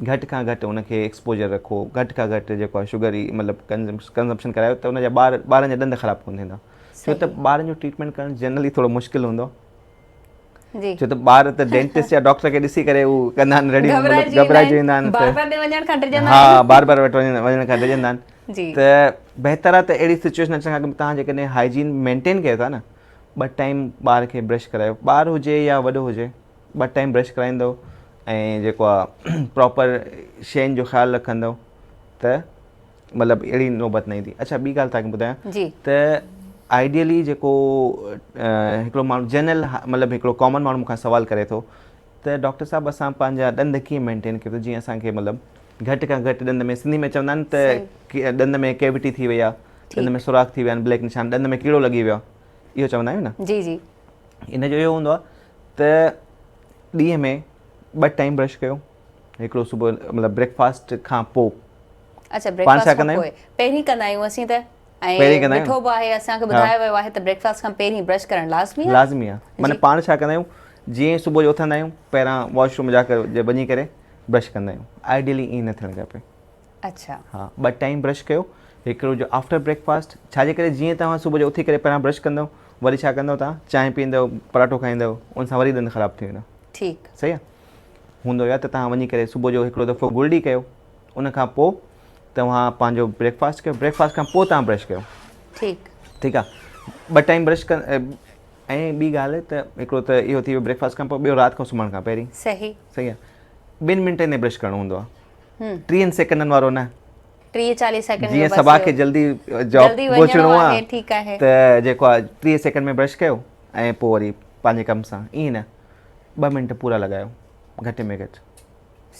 گهٽ کان گهٽ ان کي ايڪسپوجر رکو گهٽ کان گهٽ جيڪو آهي شگر ئي مطلب ڪنزمپشن ڪرايو ته ان جا ٻار ٻارن جا ڏند خراب ڪونه ٿيندا ڇو ته ٻارن جو ٽريٽمينٽ ڪرڻ جنرلي ٿورو مشڪل هوندو جي ڇو ته ٻار ته ڊينٽسٽ يا ڊاڪٽر کي ڏسي ڪري هو ڪندا آهن رڙيون مطلب گهٻرائجي ويندا آهن بار بار ڏي وڃڻ کان ڊڄندا آهن ها بار بار وٽ وڃڻ کان ڊڄندا آهن ته بهتر آهي ته اهڙي سچويشن اچڻ کان اڳ توهان جيڪڏهن هائجين مينٽين ڪيو ٿا نه ٻه ٽائيم ٻار کي برش ڪرايو ٻار هجي يا وڏو هجي ٻه ٽائيم برش ڪرائيندو ۽ جيڪو آ پراپر شين جو خيال رکندو ته مطلب اهڙي نوبت نه ايندي اڇا ٻي ڳالهه تاکي ٻڌايان ته آئيڊيلي جيڪو هڪڙو ماڻهو جنرل مطلب هڪڙو ڪامن ماڻهو مون کان سوال ڪري ٿو ته ڊاڪٽر صاحب اسان پنهنجا ڏند ڪيئن مينٽين ڪيون جيئن اسان کي مطلب گهٽ کان گهٽ ڏند ۾ سنڌي ۾ چوندا آهن ته ڏند ۾ ڪيوٽي ٿي وئي آهي ڏند ۾ سوراخ ٿي ويا آهن بليڪ نشان ڏند ۾ ڪيڙو لڳي ويو آهي اهو چوندا آهيون نه جي جي ان جو اهو هوندو آهي ته ڏينهن ۾ ٻه ٽائيم برش ڪيو هڪڙو صبح مطلب بريڪفاسٽ کان پوء اچھا بريڪفاسٽ کان پوء پهرين ڪندا آهيون اسين ته. ۽ ڏٺو به آهي اسان کي ٻڌايو ويو آهي ته بريڪفاسٽ کان پهرين برش ڪرڻ لازمي آهي. لازمي آهي معنيٰ پاڻ ڇا ڪندا آهيون جيئن ئي صبح جو اٿندا آهيون پهريان واش روم جا وڃي ڪري برش ڪندا آهيون آئيڊيلي ائين نه ٿيڻ کپي. اڇا. ها ٻه ٽائيم برش ڪيو هڪڙو جو آفٽر بريڪفاسٽ ڇا جي ڪري جيئن توهان صبح جو اٿي ڪري پهريان برش ڪندو وري ڇا ڪندو توهان چانهه پيئندو پراٺو کائيندو ان سان وري ڏند خراب ٿي ويندا. ٺيڪ. صحيح آهي هوندو يا ته توهان وڃي ڪري صبح جو هڪڙو دفعو گرڙي ڪيو ان کان پوء توهان پنهنجو بريڪفاسٽ ڪيو بريڪفاسٽ کان پوء توهان برش ڪيو. ٺيڪ. ٺيڪ آهي ٻه ٽائيم برش ڪن ۽ ٻي ڳالهه ته هڪڙو ته اهو ٿي ويو بريڪفاسٽ کان پوء ٻيو رات کان سمهڻ کان پهرين. صحيح. صحيح آهي ٻن منٽن ۾ برش ڪرڻو هوندو آهي. ٽيهن سيڪنڊن وارو نه. ٽيهه چاليهه سيڪنڊ جيئن صبا کي جلدي جاب پهچڻو آهي ٺيڪ آهي ته جيڪو آهي 30 سيڪنڊ ۾ برش ڪيو ۽ پوء وري پنهنجي ڪم سان ائين نه ٻه منٽ پورا لڳايو گهٽ ۾ گهٽ.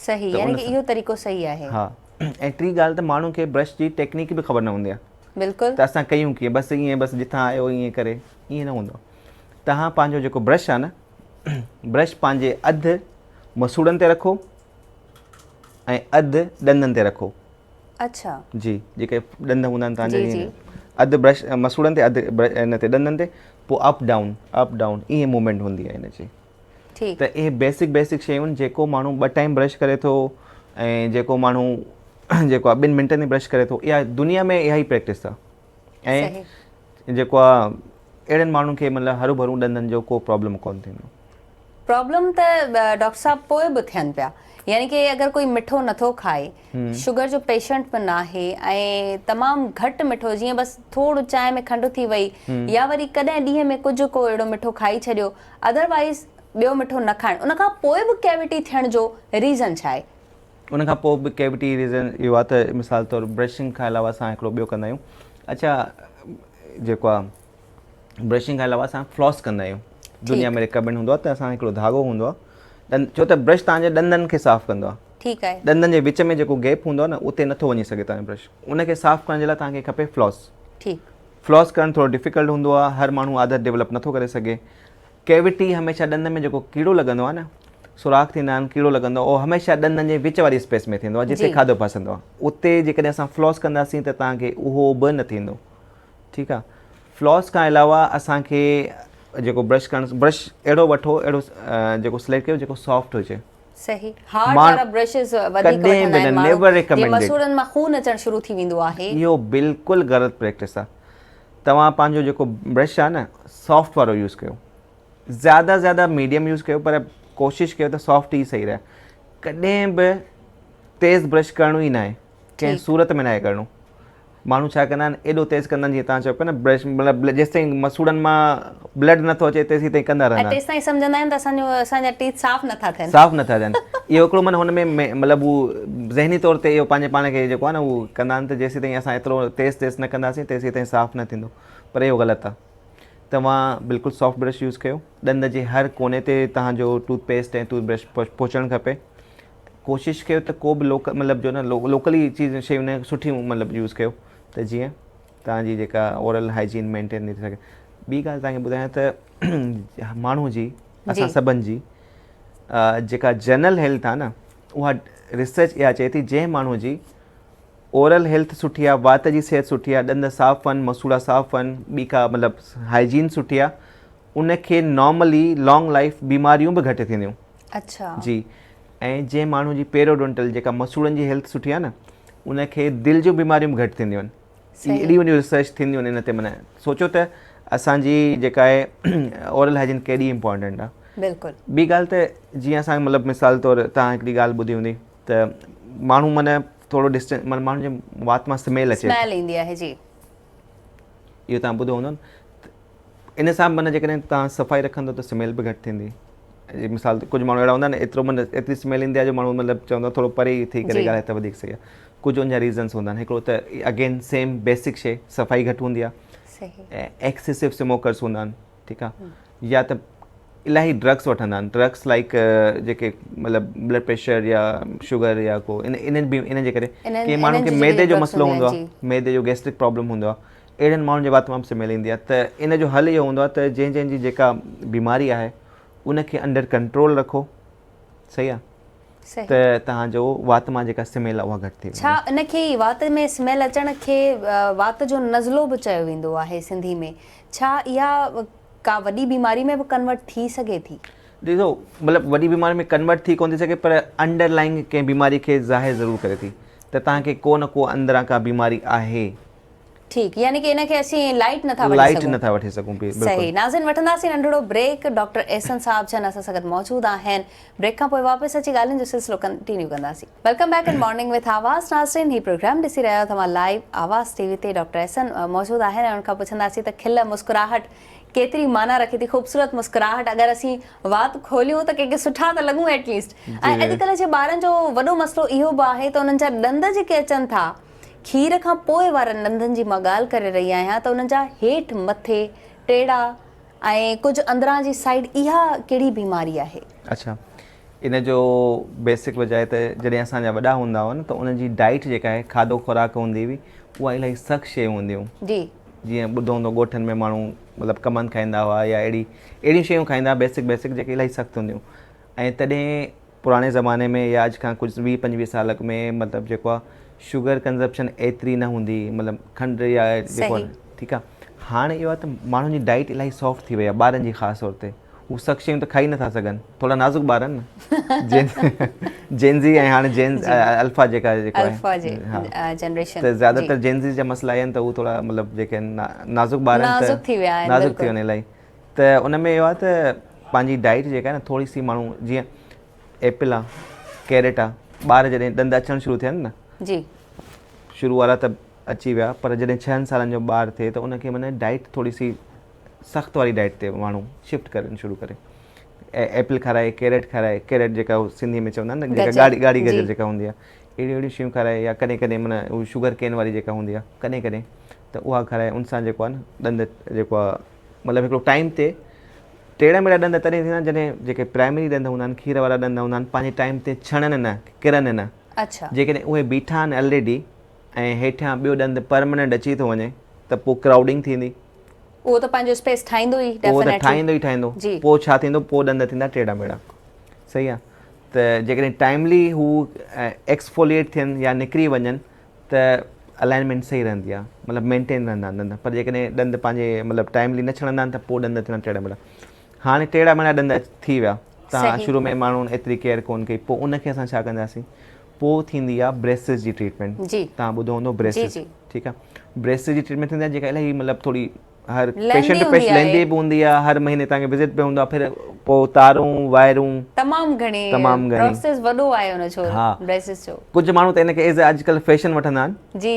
صحيح يعني ڪي اهو طريقو صحيح آهي. ها ۽ ٽي ڳالهه ته ماڻهن کي برش جي ٽيڪنيڪ به خبر نه هوندي آهي. بلڪل. ته اسان ڪيون ڪيئن بس ائين بس جتان آيو ائين ڪري ائين نه هوندو آهي. توهان پنهنجو جيڪو برش آهي نه برش پنهنجي اڌ مسوڙن تي رکو ۽ اڌ ڏندن تي رکو. اڇا. جي جيڪي ڏند هوندا آهن توهان جا جي اڌ برش مسوڙن تي اڌ ان تي ڏندن تي پوء اپ ڊائون اپ ڊائون ائين موومينٽ هوندي آهي ان جي. ٺيڪ. ته اهي بيسڪ بيسڪ شيون آهن جيڪو ماڻهو ٻه ٽائيم برش ڪري ٿو ۽ جيڪو ماڻهو جيڪو آهي ٻن منٽن ۾ برش ڪري ٿو اها دنيا ۾ اها ئي پريڪٽس آهي ۽ جيڪو آهي اهڙن ماڻهن کي مطلب هروڀرو ڏندن جو ڪو پرابلم ڪونه ٿيندو. پرابلم ته ڊاڪٽر صاحب پوء به ٿين پيا يعني ڪي اگر ڪوئي مٺو نٿو کائي شگر جو پيشنٽ به ناهي ۽ تمام گهٽ مٺو جيئن بس ٿورو چانهه ۾ کنڊ ٿي وئي يا وري ڪڏهن ڏينهن ۾ ڪجهه ڪو اهڙو مٺو کائي ڇڏيو ادروائز ٻيو مٺو نه کائڻ ان کان پوء به ڪيوٽي ٿيڻ جو ريزن ڇا آهي؟ ان کان پوء به ڪيوٽي ريزن اهو آهي ته مثال طور برشنگ کان علاوه اسان هڪڙو ٻيو ڪندا آهيون اڇا جيڪو آهي برشنگ کان علاوه اسان فلاس ڪندا آهيون دنيا ۾ ريڪمينڊ هوندو آهي ته اسان هڪڙو ڌاڳو هوندو آهي ڏند ڇو ته برش توهان جي ڏندن کي صاف ڪندو آهي ٺيڪ آهي ڏندن جي وچ ۾ جيڪو گيپ هوندو آهي نه اتي نٿو وڃي سگهي توهان جو برش ان کي صاف ڪرڻ جي لاء توهان کي کپي فلاس. ٺيڪ. فلاس ڪرڻ ٿورو ڊفيڪلٽ هوندو آهي هر ماڻهو عادت ڊيولپ نٿو ڪري سگهي. ڪيوٽي هميشه ڏند ۾ جيڪو ڪيڙو لڳندو آهي نه سوراخ ٿيندا آهن ڪيڙو لڳندو آهي اهو هميشه ڏندن جي وچ واري اسپيس ۾ ٿيندو آهي جتي کاڌو ڦاسندو آهي اتي جيڪڏهن اسان فلاس ڪنداسين ته توهان کي اهو به نه ٿيندو. ٺيڪ آ فلاس کان علاوه اسان کي جيڪو برش ڪرڻ برش اهڙو وٺو اهڙو جيڪو سليڪٽ ڪيو جيڪو سافٽ هجي. صحيح هارڊ وارا برشز وڌيڪ وٺندا آهن ماڻهو جيئن مسوڙن مان خون اچڻ شروع ٿي ويندو آهي. اهو بلڪل غلط پريڪٽس آ توهان پنهنجو جيڪو برش آ نه سافٽ وارو يوز ڪيو زياده زياده ميڊيم يوز ڪيو پر ڪوشش ڪيو ته سافٽ ئي صحيح رهي ڪڏهن به تيز برش ڪرڻو ئي ناهي ڪنهن صورت ۾ ناهي ڪرڻو ماڻهو ڇا ڪندا آهن ايڏو تيز ڪندا آهن جيئن توهان چئو پيا نه برش مطلب جيستائين مسوڙن مان بلڊ نٿو اچي تيسين تائين ڪندا رهندا آهن. تيستائين سمجهندا آهن ته اسان جو اسان جا ٽيٿ صاف نٿا ٿين. صاف نٿا ٿين اهو هڪڙو معنيٰ هن ۾ مطلب هو ذهني طور تي اهو پنهنجي پاڻ کي جيڪو آهي نه هو ڪندا آهن ته جيسين تائين اسان ايترو تيز تيز نه ڪنداسين تيسين تائين صاف نه ٿيندو پر اهو غلط آهي توهان بلڪل سافٽ برش يوز ڪيو ڏند جي هر ڪوني تي توهان جو ٽوٿ پيسٽ ۽ ٽوٿ برش پهچڻ کپي ڪوشش ڪيو ته ڪو به لوڪل مطلب جو نه لوڪلي چيز شيون نه سٺيون مطلب يوز ڪيو ته جيئن توهان جي جيڪا اورل هائجين مينٽين ٿي سگهي ٻي ڳالهه توهان کي ٻڌايان ته ماڻهو جي اسان سڀن جي جيڪا جنرل هيلٿ آهي نه اها ريسرچ اها چئي ٿي جنهن ماڻهو جي اورل هيلٿ سٺي آهي وات جي صحت سٺي آهي ڏند صاف آهن مسوڙا صاف آهن ٻي ڪا مطلب هائجين سٺي آهي ان کي نارملي لانگ لائف بيماريون به گهٽ ٿينديون. اڇا. جي ۽ جنهن ماڻهو جي پيروڊونٽل جيڪا مسوڙن جي هيلٿ سٺي آهي نه ان کي دل جون بيماريون به گهٽ ٿينديون آهن. ايڏي وڏيون ريسرچ ٿينديون آهن ان تي معنيٰ سوچو ته اسان جي جيڪا آهي اورل هائجين ڪيڏي امپارٽنٽ آهي. بلڪل. ٻي ڳالهه ته جيئن اسان مطلب مثال طور توهان هڪڙي ڳالهه ٻڌي هوندي ته ماڻهو معنيٰ ٿورو ڊسٽنس معنيٰ ماڻهن جي وات مان سميل اچي. سميل ايندي آهي جي. اهو توهان ٻڌو هوندو نه. ان سان معنيٰ جيڪڏهن توهان صفائي رکندو ته سميل به گهٽ ٿيندي. مثال ڪجهه ماڻهو اهڙا هوندا آهن ايترو معنيٰ ايتري سميل ايندي آهي جو ماڻهو مطلب چوندو آهي ٿورو پري ٿي ڪري ڳالهائي ته وڌيڪ صحيح آهي. ڪجهه ان جا ريزنس هوندا آهن هڪڙو ته اگين سيم بيسڪ شي صفائي گهٽ هوندي آهي. ايڪسيسو سموڪرس هوندا آهن ٺيڪ آهي يا ته الاهي ڊرگس وٺندا آهن ڊرگس لائڪ جيڪي مطلب بلڊ پريشر يا شگر يا ڪو انهن به انهن جي ڪري ڪي ماڻهن کي معدي جو مسئلو هوندو آهي معدي جو گيسٽرڪ پرابلم هوندو آهي اهڙن ماڻهن جي وات مان به سميل ايندي آهي ته ان جو حل اهو هوندو آهي ته جنهن جنهن جي جيڪا بيماري آهي ان کي انڊر ڪنٽرول رکو صحيح آهي. ته توهان جو وات مان جيڪا سميل آهي اها گهٽ ٿي ويندي. ڇا ان کي ئي وات ۾ سميل اچڻ کي وات جو نزلو به چيو ويندو آهي سنڌي ۾ ڇا اها ڪا وڏي بيماري ۾ به ڪنورٽ ٿي سگهي ٿي؟ ڏسو مطلب وڏي بيماري ۾ ڪنورٽ ٿي ڪونه ٿي سگهي پر انڊر لائنگ ڪنهن بيماري کي ظاهر ضرور ڪري ٿي ته توهان کي ڪو نه ڪو اندران ڪا بيماري آهي. ٺيڪ يعني ڪي ان کي اسين لائٽ نٿا وٺي لائٽ نٿا وٺي سگهون بلڪل. صحيح ناظرين وٺنداسين ننڍڙو بريڪ ڊاڪٽر احسن صاحب جن اسان سان گڏ موجود آهن بريڪ کان پوء واپس اچي ڳالهين جو سلسلو ڪنٽينيو ڪنداسين. Welcome back in morning with Awaz ناظرين هي پروگرام ڏسي رهيا آهيو توهان لائيو آواز ٽي وي تي ڊاڪٽر احسن موجود آهن ۽ ان کان پڇنداسين ته کل مسڪراهٽ ڪيتري معنيٰ رکي ٿي خوبصورت مسڪراهٽ اگر اسين وات کوليون ته ڪنهن کي سٺا ته لڳون ايٽ ليسٽ ۽ اڄڪلهه جي ٻارن جو وڏو مسئلو اهو به آهي ته انهن جا ڏند جيڪي اچن ٿا کير کان پوء وارن ڏندن جي مان ڳالهه ڪري رهي آهيان ته انهن جا هيٺ مٿي ٽيڙا ۽ ڪجهه اندران جي سائيڊ اها ڪهڙي بيماري آهي؟ اڇا ان جو بيسڪ وجه آهي ته جڏهن اسان جا وڏا هوندا هئا نه ته انهن جي ڊائيٽ جيڪا آهي کاڌو خوراڪ هوندي هئي اها الاهي سخت شيون هونديون جي. جيئن ٻڌو هوندو ڳوٺن ۾ ماڻهو مطلب ڪمند کائيندا هئا يا اهڙي اهڙيون شيون کائيندا هئا بيسڪ بيسڪ جيڪي الاهي سخت هونديون ۽ تڏهن پراڻي زماني ۾ يا اڄ کان ڪجهه ويهه پنجويهه سال اڳ ۾ مطلب جيڪو آهي شگر ڪنزپشن ايتري نه هوندي هئي مطلب کنڊ يا جيڪو آهي ٺيڪ آهي هاڻي اهو آهي ته ماڻهن جي ڊائيٽ الاهي سافٽ ٿي وئي آهي ٻارن جي خاص طور تي هو سخت شيون ته کائي نٿا سگهن ٿورا نازڪ ٻار آهن نه جين زي ۽ هاڻي جين الفا جيڪا جيڪو الفا جي جنريشن ته زياده تر جين زي جا مسئلا آهن ته هو ٿورا مطلب جيڪي نازڪ ٻار آهن نازڪ ٿي ويا آهن نازڪ ٿي ويا آهن الاهي ته ان ۾ اهو آهي ته پنهنجي ڊائيٽ جيڪا آهي نه ٿوري سي ماڻهو جيئن ايپل آ ڪيرٽ آ ٻار جڏهن ڏند اچڻ شروع ٿين نه جي شروع وارا ته اچي ويا پر جڏهن ڇهن سالن جو ٻار ٿئي ته ان کي معنی ڊائيٽ ٿوري سي سخت واري ڊائيٽ تي ماڻهو شفٽ ڪرڻ شروع ڪري ايپل کارائي ڪيرٽ کارائي ڪيرٽ جيڪا سنڌي ۾ چوندا آهن نه جيڪا ڳاڙهي ڳاڙهي گجر جيڪا هوندي آهي اهڙيون اهڙيون شيون کارائي يا ڪڏهن ڪڏهن معنی هو شگر ڪين واري جيڪا هوندي آهي ڪڏهن ڪڏهن ته اها کارائي ان سان جيڪو آهي نه ڏند جيڪو آهي مطلب هڪڙو ٽائيم تي ٽيڙا ميڙا ڏند تڏهن ٿيندا آهن جڏهن جيڪي پرائمري ڏند هوندا آهن کير وارا ڏند هوندا آهن پنهنجي ٽائيم تي ڇڻن نه ڪرن نه اڇا جيڪڏهن اهي بيٺا آهن الريڊي ۽ هيٺيان ٻيو ڏند پرماننٽ اچي ٿو وڃي ته پوء ڪرائوڊنگ ٿيندي اهو ته پنهنجو اسپيس ٺاهيندو ئي اهو ته ٺاهيندو ئي ٺاهيندو پوء ڇا ٿيندو پوء ڏند ٿيندا ٽيڙا ميڙا صحيح آهي ته جيڪڏهن ٽائملي هو ايڪسفوليٽ ٿين يا نڪري وڃن ته الائنمينٽ صحيح رهندي آهي مطلب مينٽين رهندا آهن ڏند پر جيڪڏهن ڏند پنهنجي مطلب ٽائملي نه ڇڻندا آهن ته پوء ڏند ٿيندا ٽيڙا ميڙا هاڻي ٽيڙا ميڙا ڏند ٿي ويا تان شروع ۾ ماڻهن ايتري ڪيئر ڪون ڪئي پوء ان کي اسان ڇا ڪنداسين پوء ٿيندي آهي بريسز جي ٽريٽمينٽ تان ٻڌو هوندو بريسز ٺيڪ آهي بريسز جي ٽريٽمينٽ ٿيندي آهي جيڪا الاهي مطلب ٿوري هر پيشنٽ پيش ليندي به هوندي آهي هر مهيني تان کي وزٽ به هوندو آهي پھر پوء تارون وائرون تمام گهڻي تمام گهڻي پروسيس وڏو آهي ان جو بريسز جو ڪجهه ماڻهو ته ان کي ايز اڄڪلهه فيشن وٺندا آهن جي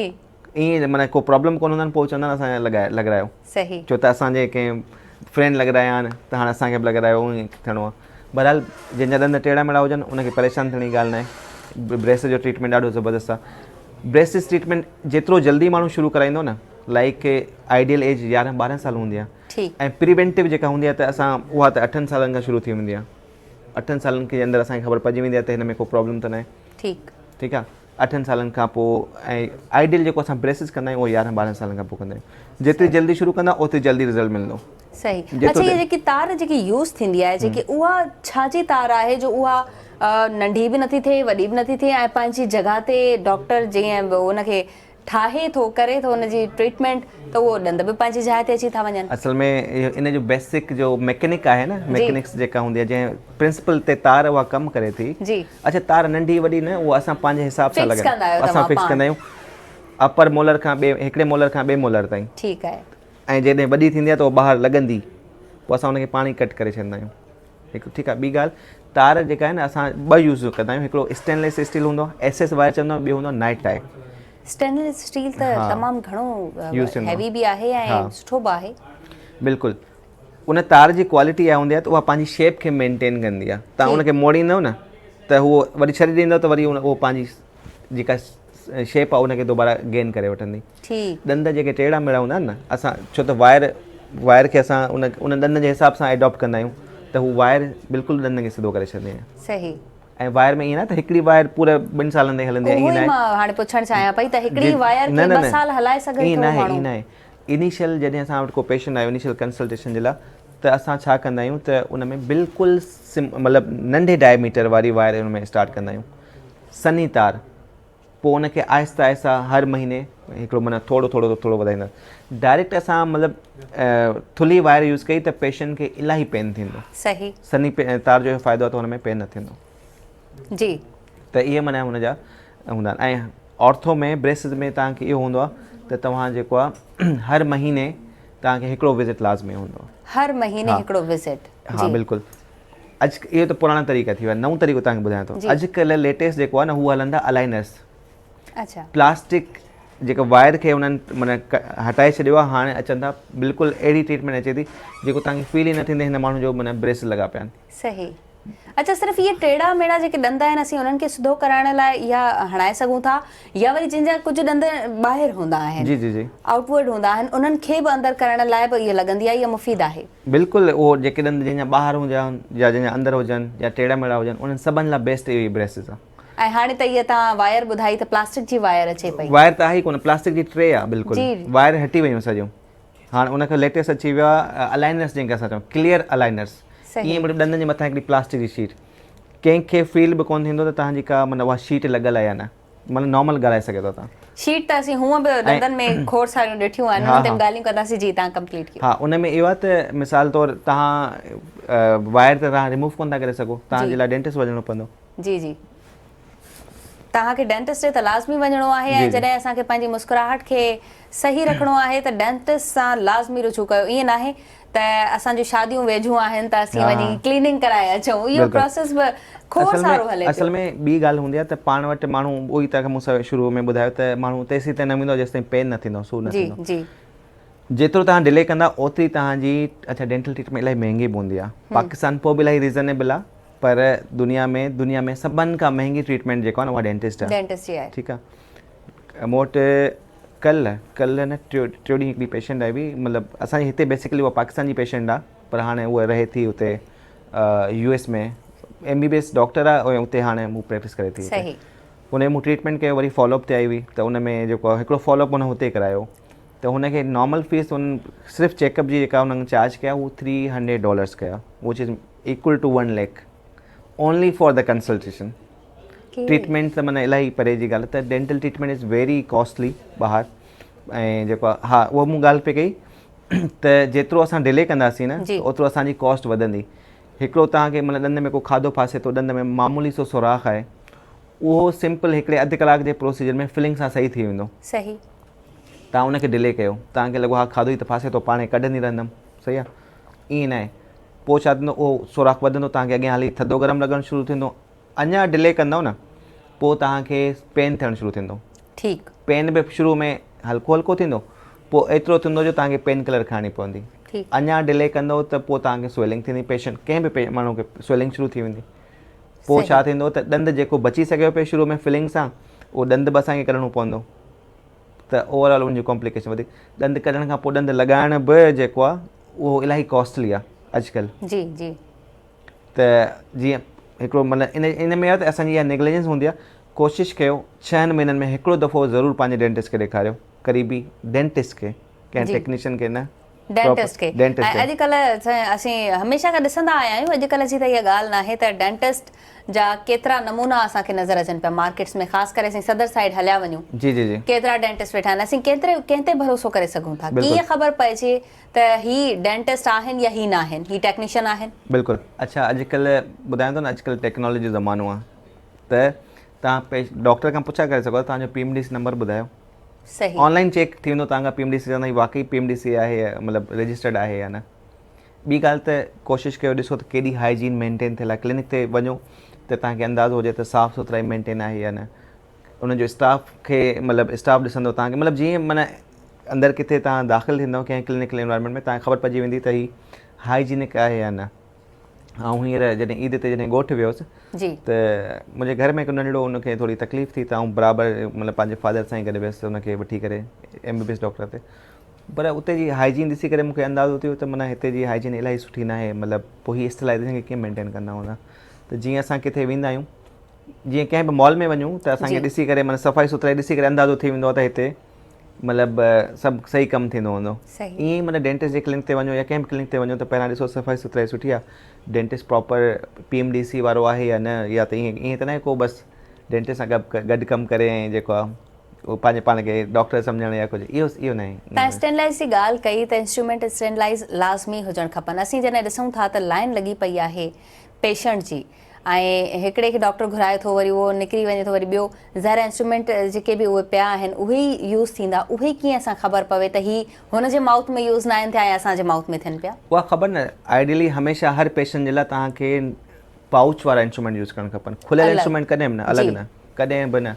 ائين معنيٰ ڪو پرابلم ڪونه هوندا آهن پوء چوندا آهن اسان جا لڳائي لڳرايو صحيح ڇو ته اسان جي ڪنهن فرينڊ لڳرايا آهن ته هاڻي اسان کي به لڳرايو ائين ٿيڻو آهي بهرحال جنهن جا ڏند ٽيڙا ميڙا هجن ان کي پريشان ٿيڻ جي ڳالهه ناهي بريسز جو ٽريٽمينٽ ڏاڍو زبردست آهي بريسز ٽريٽمينٽ جيترو جلدي ماڻهو شروع ڪرائيندو نه لائڪ آئيڊيل ايج يارهن ٻارهن سال هوندي آهي ۽ پريونٽو جيڪا هوندي آهي ته اسان اها ته اٺن سالن کان شروع ٿي ويندي آهي اٺن سالن کي اندر اسان کي خبر پئجي ويندي آهي ته هن ۾ ڪو پرابلم ته ناهي ٺيڪ ٺيڪ آهي اٺن سالن کان پوء ۽ آئيڊيل جيڪو اسان بريسز ڪندا آهيون اهو يارهن ٻارهن سالن کان پوء ڪندا آهيون جيتري جلدي شروع ڪندا اوتري جلدي رزلٽ ملندو. صحيح اڇا هي جيڪي تار جيڪي يوز ٿيندي آهي جيڪي اها ڇا جي تار آهي جو اها ننڍي به نٿي ٿئي وڏي به نٿي ٿئي ۽ پنهنجي جڳهه تي ڊاڪٽر جيئن ان کي ٺاهي ٿو ڪري ٿو ان جي ٽريٽمينٽ ته اهو ڏند به پنهنجي جاء تي اچي ٿا وڃن. اصل ۾ ان جو بيسڪ جو ميڪنڪ آهي نه ميڪنڪس جيڪا هوندي آهي جنهن پرنسپل تي تار اها ڪم ڪري ٿي اڇا تار ننڍي وڏي نه اهو اسان پنهنجي حساب سان لڳائيندا اسان فڪس ڪندا آهيون اپر مولر کان ٻئي هڪڙي مولر کان ٻئي مولر تائين ٺيڪ آهي ۽ جيڪڏهن وڏي ٿيندي آهي ته اها ٻاهر لڳندي پوء اسان ان کي پاڻ ئي ڪٽ ڪري ڇڏيندا آهيون هڪ ٺيڪ آهي ٻي ڳالهه تار جيڪا آهي نه اسان ٻه يوز ڪندا آهيون هڪڙو اسٽينليس اسٽيل هوندو آهي ايس ايس وائر چوندا آهيون ٻيو هوندو آهي نائٽ ٽائي اسٽينليس اسٽيل ته تمام گهڻو هيوي به آهي ۽ سٺو به آهي بلڪل ان تار جي ڪوالٽي اها هوندي آهي ته اها پنهنجي شيپ کي مينٽين ڪندي آهي تان ان کي موڙيندو نه ته هو وري ڇڏي ڏيندو ته وري اهو پنهنجي جيڪا شيپ آهي ان کي دوباره گين ڪري وٺندي ڏند جيڪي ٽيڙا ميڙا هوندا آهن نه اسان ڇو ته وائر وائر کي اسان ان ان ڏند جي حساب سان اڊاپٽ ڪندا آهيون ته هو وائر بلڪل ڏند کي سڌو ڪري ڇڏندي آهي صحيح ۽ وائر ۾ ائين نه ته هڪڙي وائر پوري ٻن سالن تائين هلندي آهي ائين نه مان هاڻي پڇڻ چاهيان پئي ته هڪڙي وائر کي ٻه سال هلائي سگهي ٿو ماڻهو ائين ناهي انيشل جڏهن اسان وٽ ڪو پيشنٽ آيو انيشل ڪنسلٽيشن جي لاء ته اسان ڇا ڪندا آهيون ته ان ۾ بلڪل سم مطلب ننڍي ڊائميٽر واري وائر ان ۾ اسٽارٽ ڪندا آهيون سنهي تار پوء ان کي آهستي آهستي هر مهيني هڪڙو معنيٰ ٿورو ٿورو ٿورو وڌائيندا ڊائريڪٽ اسان مطلب ٿلهي وائر يوز ڪئي ته پيشنٽ کي الاهي پين ٿيندو. صحيح. سنهي تار جو اهو فائدو آهي ته ان ۾ پين نه ٿيندو. جي. ته اهي معنيٰ هن جا هوندا آهن ۽ آرٿو ۾ بريسز ۾ توهان کي اهو هوندو آهي ته توهان جيڪو آهي هر مهيني توهان کي هڪڙو وزٽ لازمي هوندو آهي. هر مهيني هڪڙو وزٽ. ها بلڪل. اڄ اهو ته پراڻا طريقا ٿي ويا نئون طريقو توهان کي ٻڌايان ٿو اڄڪلهه ليٽيسٽ جيڪو آهي نه هو هلن ٿا الائنرس. اڇا. پلاسٽڪ جيڪا وائر کي انهن معنيٰ هٽائي ڇڏيو آهي هاڻي اچن ٿا بلڪل اهڙي ٽريٽمينٽ اچي ٿي جيڪو توهان کي فيل ئي نه ٿيندي هن ماڻهو جو معنيٰ بريس لڳا پيا آهن. صحيح. اڇا صرف اهي ٽيڙا ميڙا جيڪي ڏند آهن اسين انهن کي سڌو ڪرائڻ لاء اها هڻائي سگهون ٿا يا وري جن جا ڪجهه ڏند ٻاهر هوندا آهن جي جي جي آئوٽ ورڊ هوندا آهن انهن کي به اندر ڪرائڻ لاء به اها لڳندي آهي اها مفيد آهي. بلڪل اهو جيڪي ڏند جن جا ٻاهر هجن يا جن جا اندر هجن يا ٽيڙا ميڙا هجن انهن سڀن لاء بيسٽ اهي بريسز آهي. ۽ هاڻي ته اها توهان وائر ٻڌائي ته پلاسٽڪ جي وائر اچي پئي. وائر ته آهي ئي ڪونه پلاسٽڪ جي ٽري آهي بلڪل وائر هٽي ويون سڄيون. هاڻ ان کان ليٽيسٽ اچي ويو آهي الائنرس جنهن کي اسان چئون ڪليئر الائنرس ائين مطلب ڏندن جي مٿان هڪڙي پلاسٽڪ جي شيٽ ڪنهن کي فيل به ڪونه ٿيندو ته توهان جي ڪا معنيٰ اها شيٽ لڳل آهي يا نه معنيٰ نارمل ڳالهائي سگهي ٿو توهان. شيٽ ته اسين هونء به ڏندن ۾ کوڙ ساريون ڏٺيون آهن انهن تي به ڳالهيون ڪنداسين جي توهان ڪمپليٽ ڪيو. ها ان ۾ اهو آهي ته مثال طور توهان وائر ته توهان ريموو ڪونه ٿا ڪري سگهو توهان جي لاء ڊينٽسٽ وڃڻو پوندو. جي جي. توهان کي ڊينٽسٽ ڏي ته لازمي وڃڻو آهي ۽ جڏهن اسان کي پنهنجي مسڪراهٽ کي صحيح رکڻو آهي ته ڊينٽسٽ سان لازمي رجوع ڪيو ائين ناهي ته اسان جون شاديون ويجهون آهن ته اسين وڃي ڪليننگ ڪرائي اچون اهو پراسيس به کوڙ سارو هلي پيو. اصل ۾ ٻي ڳالهه هوندي آهي ته پاڻ وٽ ماڻهو اهو ئي توهان کي مون شروع ۾ ٻڌايو ته ماڻهو تيسين تائين نه ويندو آهي جيستائين پين نه ٿيندو سور نه ٿيندو جيترو توهان ڊلي ڪندا اوتري توهان جي اڇا ڊينٽل ٽريٽمينٽ الاهي مهنگي به هوندي آهي پاڪستان پوء به الاهي ريزنيبل آهي پر دنيا ۾ دنيا ۾ سڀن کان مهنگي ٽريٽمينٽ جيڪو آهي نه اها ڊينٽسٽ آهي. ڊينٽسٽ جي آهي. ٺيڪ آهي مون وٽ ڪلهه ڪلهه نه ٽيو ٽيو ڏينهن هڪڙي پيشنٽ آئي هئي مطلب اسان جي هتي بيسڪلي اها پاڪستان جي پيشنٽ آهي پر هاڻي اها رهي ٿي هتي U S ۾ M B B S doctor آهي ۽ اتي هاڻي هو پريڪٽس ڪري ٿي صحيح. ان جو مون ٽريٽمينٽ ڪيو وري فالو اپ تي آئي هئي ته ان ۾ جيڪو هڪڙو فالو اپ هن هتي ڪرايو ته هن کي نارمل فيس هن صرف چيڪ اپ جي جيڪا هنن چارج ڪيا هو ٿري هنڊريڊ ڊالرس ڪيا which is equal to 1 lakh only for the consultation treatment ته معنيٰ الاهي پري جي ڳالهه ته dental treatment is very costly ٻاهر ۽ جيڪو ها اها مون ڳالهه پئي ڪئي ته جيترو اسان ڊلي ڪنداسين نه اوترو اسان جي ڪاسٽ وڌندي هڪڙو توهان کي معنيٰ ڏند ۾ ڪو کاڌو ڦاسي ٿو ڏند ۾ معمولي سو سوراخ آهي اهو سمپل هڪڙي اڌ ڪلاڪ جي پروسيجر ۾ فلنگ سان صحيح ٿي ويندو. صحيح. توهان ان کي ڊلي ڪيو توهان کي لڳو ها کاڌو ئي ته ڦاسي ٿو پاڻهي ڪڍندي رهندم صحيح آهي ائين ناهي پوء ڇا ٿيندو اهو سوراخ وڌندو توهان کي اڳيان هلي ٿڌو گرم لڳڻ شروع ٿيندو اڃا ڊلي ڪندؤ نه پوء توهان کي پين ٿيڻ شروع ٿيندو. ٺيڪ. پين به شروع ۾ هلڪو هلڪو ٿيندو پوء ايترو ٿيندو جو توهان کي پين ڪلر کائڻي پوندي. ٺيڪ. اڃا ڊلي ڪندؤ ته پوء توهان کي سويلنگ ٿيندي پيشنٽ ڪنهن به ماڻهو کي سويلنگ شروع ٿي ويندي. پوء ڇا ٿيندو ته ڏند جيڪو بچي سگهيو پئي شروع ۾ فلنگ سان اهو ڏند به اسان کي ڪڍڻو پوندو ته اوور آل ان جي ڪامپليڪيشن وڌيڪ ڏند ڪڍڻ کان پوء ڏند لڳائڻ به جيڪو آهي اهو الاهي ڪاسٽلي آهي اڄڪلهه. جي جي. ته جيئن هڪڙو مطلب ان ان ۾ آهي ته اسان جي اها نيگليجنس هوندي آهي ڪوشش ڪيو ڇهن مهينن ۾ هڪڙو دفعو ضرور پنهنجي ڊينٽسٽ کي ڏيکاريو قريبي ڊينٽسٽ کي ڪنهن ٽيڪنيشن کي نه. ڊينٽسٽ کي ۽ اڄڪلهه اسين هميشه کان ڏسندا آيا آهيون اڄڪلهه جي ته اها ڳالهه ناهي ته ڊينٽسٽ جا ڪيترا نمونا اسان کي نظر اچن پيا مارڪيٽس ۾ خاص ڪري اسين صدر سائيڊ هليا وڃون جي جي جي ڪيترا ڊينٽسٽ ويٺا آهن اسين ڪيتري ڪنهن تي ڀروسو ڪري سگهون ٿا ڪيئن خبر پئجي ته هي ڊينٽسٽ آهن يا هي ناهن هي ٽيڪنيشن آهن. بلڪل اڇا اڄڪلهه ٻڌايان ٿو نه اڄڪلهه ٽيڪنالاجي جو زمانو آهي ته توهان ڊاڪٽر کان پڇا ڪري سگهو ٿا توهان جو P M D C number ٻڌايو صحيح. آن لائن چيڪ ٿي ويندو توهان کان پي ايم ڊي سي چوندا هي واقعي پي ايم ڊي سي آهي مطلب رجسٽرڊ آهي يا نه ٻي ڳالهه ته ڪوشش ڪيو ڏسو ته ڪيڏي هائجين مينٽين ٿيل آهي ڪلينڪ تي وڃو ته توهان کي اندازو هجي ته صاف سٿرائي مينٽين آهي يا نه ان جو اسٽاف کي مطلب اسٽاف ڏسندو توهان کي مطلب جيئن معنی اندر ڪٿي توهان داخل ٿيندو ڪنهن ڪلينڪل انوائرمينٽ ۾ توهان کي خبر پئجي ويندي ته هي هائجينڪ آهي يا نه. آئون هينئر جڏهن عيد تي جڏهن ڳوٺ ويو هوس ته منهنجي گهر ۾ هڪ ننڍڙو ان کي ٿوري تڪليف ٿي ته آئون برابر مطلب پنهنجي فادر سان ئي گڏ ويس ان کي وٺي ڪري M B B S doctor تي پر اتي جي هائجين ڏسي ڪري مونکي اندازو ٿيو ته معنيٰ هتي جي هائجين الاهي سٺي ناهي مطلب پوء هي اسٽرلائزيشن کي ڪيئن مينٽين ڪندا هوندا ته جيئن اسان ڪٿي ويندا آهيون جيئن ڪنهن به مال ۾ وڃون ته اسان کي ڏسي ڪري معنيٰ صفائي سٿرائي ڏسي ڪري اندازو ٿي ويندو آهي ته هتي مطلب سڀ صحيح ڪم ٿيندو هوندو. ائين ئي مطلب ڊينٽسٽ جي ڪلينڪ تي وڃو يا ڪنهن به ڪلينڪ تي وڃو ته پهريان ڏسو صفائي سٿرائي سٺي آهي dentist proper P M D C وارو آهي يا نه يا ته ائين ائين ته ناهي ڪو بس ڊينٽسٽ سان گڏ ڪم ڪري ۽ جيڪو آهي اهو پنهنجي پاڻ کي ڊاڪٽر سمجهڻ يا ڪجهه اهو اهو ناهي. تان اسٽينلائز جي ڳالهه ڪئي ته انسٽرومينٽ اسٽينلائز لازمي هجڻ کپن اسين جڏهن ڏسون ٿا ته لائين لڳي پئي آهي پيشنٽ جي ۽ هڪڙي کي ڊاڪٽر گهرائي ٿو وري اهو نڪري وڃي ٿو وري ٻيو ظاهر آهي انسٽرومينٽ جيڪي به اهي پيا آهن اهي ئي يوز ٿيندا اهي ڪيئن اسان خبر پوي ته هي هن جي مائوٿ ۾ يوز ناهن ٿيا ۽ اسان جي مائوٿ ۾ ٿين پيا. اها خبر نه آئيڊيلي هميشه هر پيشنٽ جي لاء توهان کي پائوچ وارا انسٽرومينٽ يوز ڪرڻ کپن کليل انسٽرومينٽ ڪڏهن به نه الڳ نه ڪڏهن به نه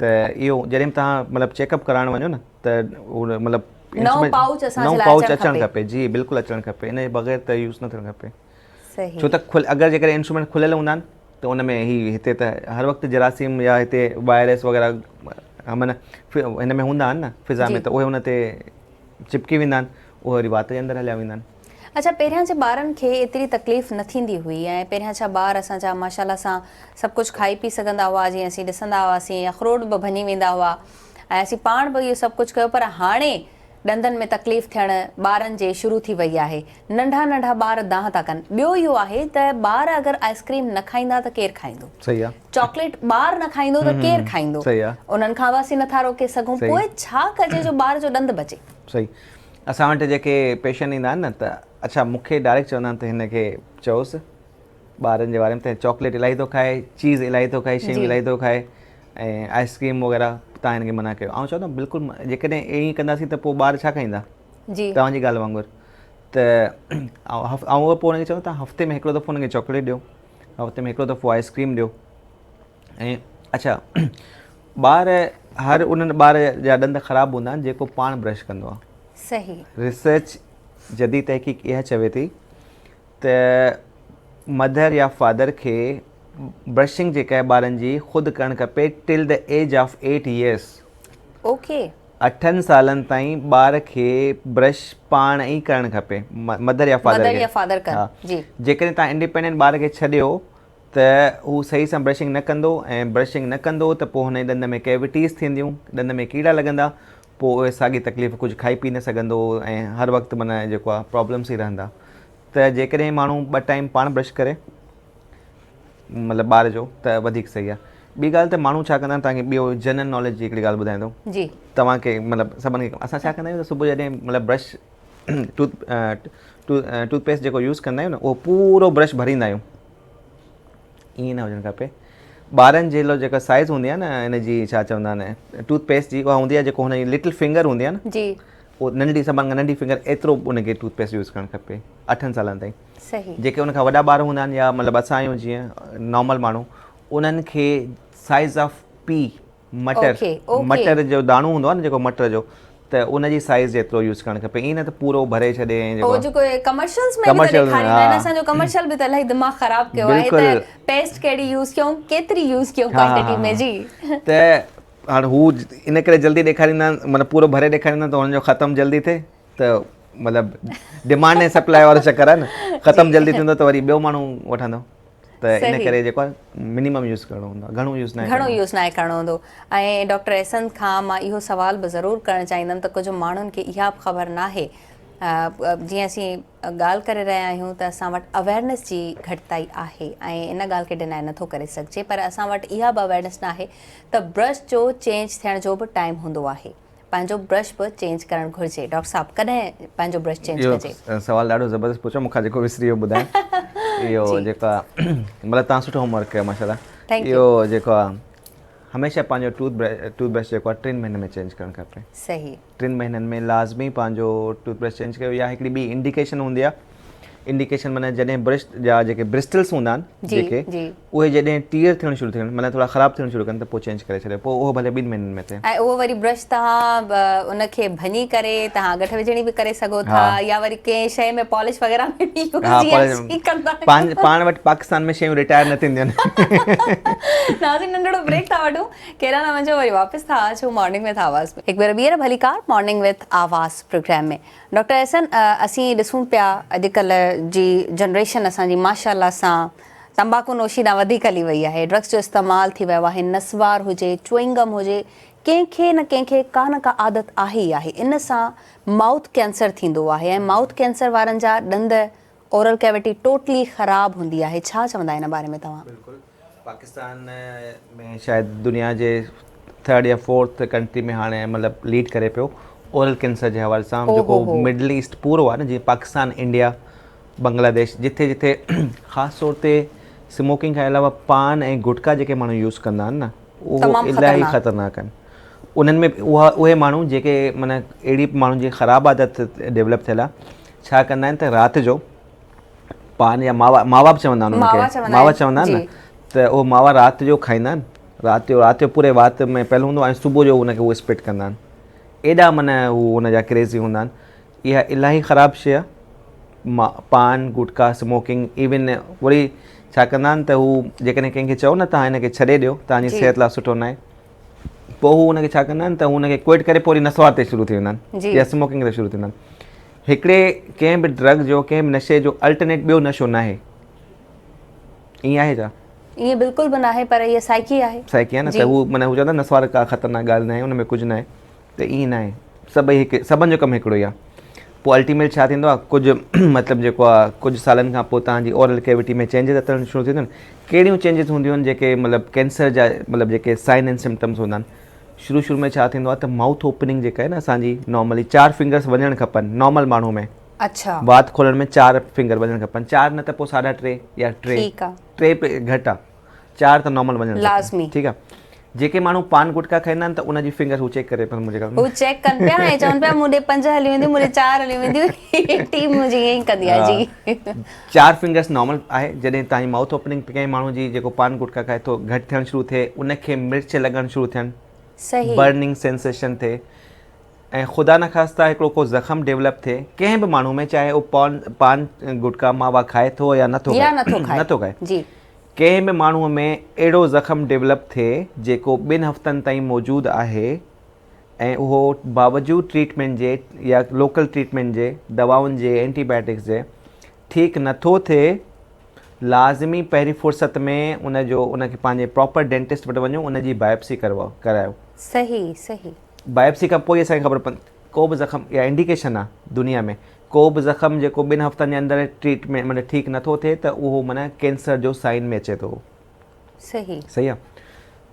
ته اهو جڏهن به توهان مطلب چيڪ اپ ڪرائڻ وڃو نه ته مطلب نئون پائوچ اسان جي لاء اچڻ کپي جي بلڪل اچڻ کپي ان جي بغير ته يوز نه ٿيڻ کپي. ڇو ته کل اگر جيڪڏهن انسٽرومينٽ کليل هوندا آهن ته ان ۾ هي هتي ته هر وقت جراثيم يا هتي وائرس وغيره معنيٰ هن ۾ هوندا آهن نه فضا ۾ ته اهي ان تي چپڪي ويندا آهن اهي وري وات جي اندر هليا ويندا آهن. اڇا پهريان جي ٻارن کي ايتري تڪليف نه ٿيندي هئي ۽ پهريان ڇا ٻار اسان جا ماشاء الله سان سڀ ڪجهه کائي پي سگهندا هئا جيئن اسين ڏسندا هئاسين اخروٽ به ڀڃي ويندا هئا ۽ اسين پاڻ به اهو سڀ ڪجهه ڪيو پر هاڻي ڏندن ۾ تڪليف ٿيڻ ٻارن جي شروع ٿي وئي آهي. ننڍا ننڍا ٻار دانهن ٿا ڪن. ٻيو اهو آهي ته ٻار اگر آئس ڪريم نه کائيندا ته ڪير کائيندو؟ چاڪليٽ ٻار نه کائيندو ته ڪير کائيندو؟ انهن کان به اسين نٿا روڪي سگهون. پوء ڇا ڪجي جو ٻار جو ڏند بچي؟ صحيح. اسان وٽ جيڪي پيشنٽ ايندا آهن نه ته اڇا مون کي ڊائريڪٽ چوندا آهن ته هن کي چئوس ٻارن جي باري ۾ ته چاڪليٽ الاهي ٿو کائي، چيز الاهي ٿو کائي، شيون الاهي ٿو کائي ۽ آئس ڪريم وغيره توهان هن کي منع ڪيو. آئون چوان ٿو بلڪل جيڪڏهن ائين ڪنداسين ته پوء ٻار ڇا کائيندا؟ توهان جي ڳالهه وانگر ته آئون پوء هن کي چوان توهان هفتي ۾ هڪڙو دفعو هن کي چاڪليٽ ڏيو، هفتي ۾ هڪڙو دفعو آئس ڪريم ڏيو ۽ اڇا ٻار هر انهن ٻار جا ڏند خراب هوندا آهن جيڪو پاڻ برش ڪندو آهي. صحيح. ريسرچ جديد تحقيق اها چوي ٿي ته مڌر يا فادر کي برشنگ جيڪا آهي ٻارن جي خود ڪرڻ کپي till the age of 8 years. Okay. اٺن سالن تائين ٻار کي برش پاڻ ئي ڪرڻ کپي مڌر يا فادر کي. مڌر يا فادر ڪن جي. جيڪڏهن توهان انڊيپينڊنٽ ٻار کي ڇڏيو ته هو صحيح سان برشنگ نه ڪندو ۽ برشنگ نه ڪندو ته پوء هن جي ڏند ۾ ڪيوٽيز ٿينديون ڏند ۾ ڪيڙا لڳندا پوء اهي ساڳي تڪليف ڪجهه کائي پي نه سگهندو ۽ هر وقت معنيٰ جيڪو آهي پرابلمس ئي رهندا ته جيڪڏهن ماڻهو ٻه ٽائيم پاڻ برش ڪري مطلب ٻار جو ته وڌيڪ صحيح آهي ٻي ڳالهه ته ماڻهو ڇا ڪندا آهن توهان کي ٻيو جنرل ناليج جي هڪڙي ڳالهه ٻڌايان ٿو جي توهان کي مطلب سڀن کي اسان ڇا ڪندا آهيون ته صبح جڏهن مطلب برش ٽوٿ ٽوٿ پيسٽ جيڪو يوز ڪندا آهيون نه اهو پورو برش ڀريندا آهيون ائين نه هجڻ کپي ٻارن جي لاء جيڪا سائز هوندي آهي نه ان جي ڇا چوندا آهن ٽوٿ پيسٽ جي اها هوندي آهي جيڪو هن جي لٽل فنگر هوندي آهي نه جي اهو ننڍي سڀن کان ننڍي فنگر ايترو ان کي ٽوٿ پيسٽ يوز ڪرڻ کپي اٺن سالن تائين صحيح جيڪي ان کان وڏا ٻار هوندا آهن يا مطلب اسان آهيون جيئن نارمل ماڻهو انهن کي سائز آف پي مٽر مٽر جو داڻو هوندو آهي نه جيڪو مٽر جو ته ان جي سائز جيترو يوز ڪرڻ کپي ائين نه ته پورو ڀري ڇڏي ۽ جيڪو جيڪو ڪمرشلز ۾ به ته ڏيکاريندا آهن اسان جو ڪمرشل به ته الاهي دماغ خراب ڪيو آهي ته پيسٽ ڪهڙي يوز ڪيون ڪيتري يوز ڪيون ڪوانٽيٽي ۾ جي ته هاڻ هو ان ڪري جلدي ڏيکاريندا آهن مطلب پورو ڀري ڏيکاريندا آهن ته انهن جو ختم جلدي ٿئي ته مطلب ڊيمانڊ ۽ سپلاء وارو چڪر آهي نه ختم جلدي ٿيندو ته وري ٻيو ماڻهو وٺندو ته ان ڪري جيڪو آهي منيمم يوز ڪرڻو هوندو آهي گهڻو يوز ناهي گهڻو يوز ناهي ڪرڻو هوندو ۽ ڊاڪٽر احسن کان مان اهو سوال به ضرور ڪرڻ چاهيندم ته ڪجهه ماڻهن کي اها به خبر ناهي جيئن اسين ڳالهه ڪري رهيا آهيون ته اسان وٽ اويرنيس جي گهٽتائي آهي ۽ ان ڳالهه کي ڊنائي نٿو ڪري سگهجي پر اسان وٽ اها به اويرنيس ناهي ته برش جو چينج ٿيڻ جو به ٽائيم هوندو آهي پنهنجو برش به چينج ڪرڻ گهرجي. ڊاڪٽر صاحب ڪڏهن پنهنجو برش چينج ڪجي؟ اهو سوال ڏاڍو زبردست پڇيو مون کان جيڪو وسري ويو ٻڌائڻ اهو جيڪو آ مطلب توهان سٺو هوم ورڪ ڪيو ماشاءالله اهو جيڪو آ هميشه پنهنجو ٽوٿ ٽوٿ برش جيڪو آ ٽن مهينن ۾ چينج ڪرڻ کپي صحيح ٽن مهينن ۾ لازمي پنهنجو ٽوٿ برش چينج ڪيو يا هڪڙي ٻي انڊيڪيشن هوندي آ انڊيڪيشن معنی جڏهن برش جا جيڪي برسٽلس هوندا آهن جيڪي اهي جڏهن ٽيئر ٿيڻ شروع ٿين معنيٰ ٿورا خراب ٿيڻ شروع ڪن ته پوء چينج ڪري ڇڏيو پوء اهو ڀلي ٻن مهينن ۾ ٿئي. ۽ اهو وري برش توهان ان کي ڀڃي ڪري توهان ڳٺ وجهڻي به ڪري سگهو ٿا يا وري ڪنهن شيء ۾ پالش وغيره ۾ به يوز جيئن اسين ڪندا آهيون. پاڻ وٽ پاڪستان ۾ شيون رٽائر نه ٿينديون آهن. ناظرين ننڍڙو بريڪ ٿا وٺون ڪيڏانهن نه وڃجو وري واپس ٿا اچون مارننگ وٿ آواز ۾. هڪ ڀيرو ٻيهر ڀليڪار morning with Awaz programme ۾. Doctor Ahsan اسين ڏسون پيا اڄڪلهه جي جنريشن اسان جي ماشاء الله سان تمباڪو نوشي ڏانهن وڌيڪ هلي وئي آهي ڊرگس جو استعمال ٿي ويو آهي نسوار هجي چوئنگم هجي ڪنهن کي نه ڪنهن کي ڪا نه ڪا عادت آهي ئي آهي ان سان مائوٿ ڪينسر ٿيندو آهي ۽ مائوٿ ڪينسر وارن جا ڏند اورل ڪيوٽي ٽوٽلي خراب هوندي آهي ڇا چوندا ان باري ۾ توهان؟ بلڪل پاڪستان ۾ شايد دنيا جي ٿرڊ يا فورٿ ڪنٽري ۾ هاڻي مطلب ليڊ ڪري پيو اورل ڪينسر جي حوالي سان جيڪو مڊل ايسٽ پورو آهي نه جيئن پاڪستان انڊيا بنگلاديش جتي جتي خاص طور تي سموڪنگ کان علاوه پان ۽ گٽڪا جيڪي ماڻهو يوز ڪندا آهن نه اهو الاهي خطرناڪ آهن انهن ۾ اها اهي ماڻهو جيڪي معنی اهڙي ماڻهن جي خراب عادت ڊيولپ ٿيل آهي ڇا ڪندا آهن ته رات جو پان يا ماوا ماوا به چوندا آهن ان کي ماوا چوندا آهن نه ته اهو ماوا رات جو کائيندا آهن رات جو رات جو پوري وات ۾ پيل هوندو آهي ۽ صبح جو ان کي هو اسپٽ ڪندا آهن ايڏا معنی هو ان جا ڪريزي هوندا آهن اها الاهي خراب شيء آهي پان گٽڪا سموڪنگ ايون وري ڇا ڪندا آهن ته هو جيڪڏهن ڪنهن کي چئو نه تهان هن کي ڇڏي ڏيو تهان جي صحت لاء سٺو ناهي پوء هو ان کي ڇا ڪندا آهن ته هو ان کي ڪوئٽ ڪري پوء وري نسوار تي شروع ٿي ويندا آهن يا سموڪنگ تي شروع ٿيندا آهن هڪڙي ڪنهن به ڊرگ جو ڪنهن به نشي جو الٽرنيٽ ٻيو نشو ناهي ائين آهي ڇا؟ ائين بلڪل به ناهي پر اها سائيڪي آهي. سائيڪي آهي نه ته هو معنيٰ هو چوندا نسوار ڪا خطرناڪ ڳالهه ناهي ان ۾ ڪجهه ناهي ته ائين ناهي سڀئي هڪ سڀن جو ڪم هڪڙو ئي آهي پوء الٽيميٽ ڇا ٿيندو آهي ڪجهه مطلب جيڪو آهي ڪجهه سالن کان پوء توهان جي اورل ڪيوٽي ۾ چينجز اچڻ شروع ٿينديون آهن ڪهڙيون چينجز هونديون آهن جيڪي مطلب ڪينسر جا مطلب جيڪي سائن اينڊ سمپٽمز هوندا آهن شروع شروع ۾ ڇا ٿيندو آهي ته مائوٿ اوپننگ جيڪا آهي نه اسان جي نارملي چار فنگرس وڃڻ کپن نارمل ماڻهو ۾ اڇا وات کولڻ ۾ چار فنگر وڃڻ کپن چار نه ته پوء ساڍا ٽي يا ٽي ٺيڪ آ ٽي گهٽ آ چار ته نارمل وڃڻ لازمي ٺيڪ آ جيڪي ماڻهو پان گٽڪا کائيندا آهن ته ان جي فنگرس هو چيڪ ڪري پيا منهنجي هو چيڪ ڪن پيا ۽ چون پيا مون ڏي پنج هليون وينديون مون ڏي چار هليون وينديون ٽيم منهنجي ائين ئي ڪندي آهي جي چار فنگرس نارمل آهي جڏهن تهان جي مائوٿ اوپننگ ڪنهن ماڻهو جي جيڪو پان گٽڪا کائي ٿو گهٽ ٿيڻ شروع ٿئي ان کي مرچ لڳڻ شروع ٿين صحيح برننگ سينسيشن ٿئي ۽ خدا نخواسته هڪڙو ڪو زخم ڊيولپ ٿئي ڪنهن به ماڻهو ۾ چاهي اهو پان پان گٽڪا ماوا کائي ٿو يا نٿو يا نٿو کائي نٿو کائي جي ڪنهن به ماڻهوء ۾ اهڙو زخم ڊولپ ٿئي جيڪو ٻن هفتن تائين موجود آهي ۽ اهو باوجود ٽريٽمينٽ جي يا لوڪل ٽريٽمينٽ جي دوائن جي اينٽي بايوٽڪس جي ٺيڪ نٿو ٿئي لازمي پهرين فرصت ۾ ان جو ان کي پنهنجي پراپر ڊينٽسٽ وٽ وڃو ان جي بايوپسي ڪروايو ڪرايو. صحيح صحيح. بايوپسي کان پوء ئي اسان کي خبر پوندي ڪو به زخم اها انڊيڪيشن آهي دنيا ۾ ڪو به زخم جيڪو ٻن هفتن جي اندر ٽريٽمينٽ معنيٰ ٺيڪ نٿو ٿئي ته اهو معنيٰ ڪينسر جو سائن ۾ اچي ٿو. صحيح. صحيح آ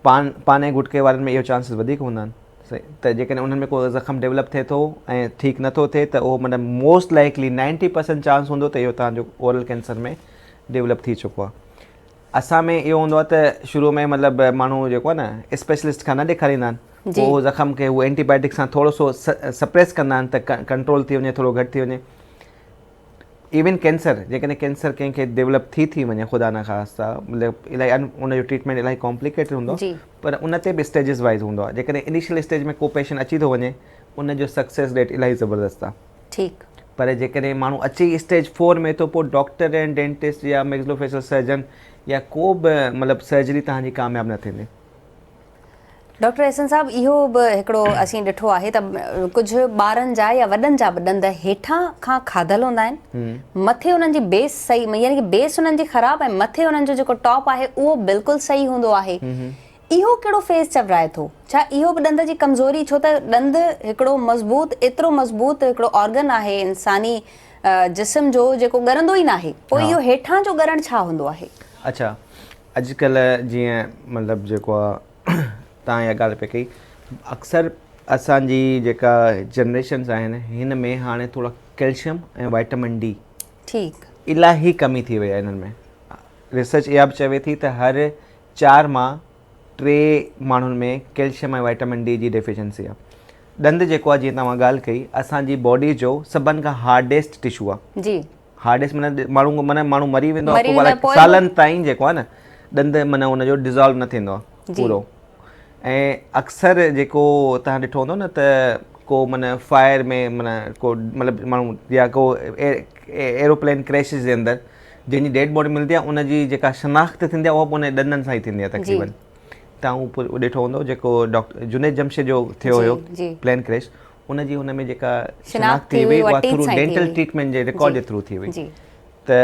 پان پان ۽ گٽڪي وارن ۾ اهو چانسز وڌيڪ هوندا آهن صحيح ته جيڪڏهن انهن ۾ ڪو زخم ڊيولپ ٿئي ٿو ۽ ٺيڪ نٿو ٿئي ته اهو معنيٰ موسٽ لائيڪلي 90% چانس هوندو ته اهو توهان جو اورل ڪينسر ۾ ڊيولپ ٿي چڪو آ. اسان ۾ اهو هوندو آهي ته شروع ۾ مطلب ماڻهو جيڪو آهي نه اسپيشلسٽ کان نه ڏيکاريندا آهن پوء اهو زخم کي هو اينٽي بايوٽڪ سان ٿورو سو سپريس ڪندا آهن ته ڪنٽرول ٿي وڃي ٿورو گهٽ ٿي وڃي ايون ڪينسر جيڪڏهن ڪينسر ڪنهن کي ڊيولپ ٿي ٿي وڃي خدا نخواسته مطلب الاهي ان جو ٽريٽمينٽ الاهي ڪامپليڪيٽڊ هوندو آهي پر ان تي به اسٽيجز وائز هوندو آهي جيڪڏهن انيشل اسٽيج ۾ ڪو پيشنٽ اچي ٿو وڃي ان جو سڪسيس ريٽ الاهي زبردست آهي ٺيڪ. پر جيڪڏهن ماڻهو اچي ئي اسٽيج فور ۾ ٿو پوء ڊاڪٽر ۽ ڊينٽسٽ يا ميگزلو فيشل سرجن يا ڪو به مطلب سرجري توهان جي ڪامياب نه ٿيندي. ڊاڪٽر احسن صاحب اهو به هڪڙو اسين ڏٺو آهي ته ڪجهه ٻارن جا يا وڏن جا به ڏند هيٺان کان کاڌل هوندا آهن مٿي انهن جي بيس صحيح يعني ڪي بيس انهن جي خراب ۽ مٿي انهن جو جيڪو ٽاپ آهي اهو بلڪل صحيح هوندو آهي اهو ڪهڙو فيز چورائي ٿو؟ ڇا اهو به ڏند جي ڪمزوري ڇو ته ڏند هڪڙو مضبوط ايترو مضبوط هڪڙو آرگن آهي انساني جسم جو جيڪو ڳرندو ئي ناهي پوء اهو هيٺان جو ڳرڻ ڇا هوندو آهي؟ اڇا اڄڪلهه جيئن مطلب جيڪو آ توهان اها ڳالهه پئي ڪئي اڪثر اسان جي جيڪا جنريشنز آهن هن ۾ هاڻي ٿورا ڪيلشم ۽ وائٽامن ڊي ٺيڪ الاهي ڪمي ٿي وئي آهي انهن ۾ ريسرچ اها به چوي ٿي ته هر چار مان ٽي ماڻهن ۾ ڪيلشم ۽ وائٽامن ڊي جي ڊيفيشنسي آهي. ڏند جيڪو آهي جيئن توهان ڳالهه ڪئي اسان جي باڊي جو سڀن کان هارڊيسٽ ٽشو آهي. جي. هارڊيسٽ معنيٰ ماڻهو معنيٰ ماڻهو مري ويندو آهي پوء سالن تائين جيڪو آهي نه ڏند معنيٰ ان جو ڊزالو نه ٿيندو آهي پورو ۽ اڪثر جيڪو توهان ڏٺو هوندو نه ته ڪو معنيٰ فائر ۾ معنيٰ ڪو مطلب ماڻهو يا ڪو ايروپلين ڪريشز جي اندر جنهن جي ڊيڊ باڊي ملندي آهي ان جي جيڪا شناخت ٿيندي آهي اها به ان جي ڏندن سان ئي ٿيندي آهي تقريبن تان اهو ڏٺو هوندو جيڪو ڊاڪٽر جنيد جمشيد جو ٿيو هيو پلين ڪريش ان جي ان ۾ جيڪا شناخت ٿي هئي اها ٿرو ڊينٽل ٽريٽمينٽ جي رڪارڊ جي ٿرو ٿي هئي ته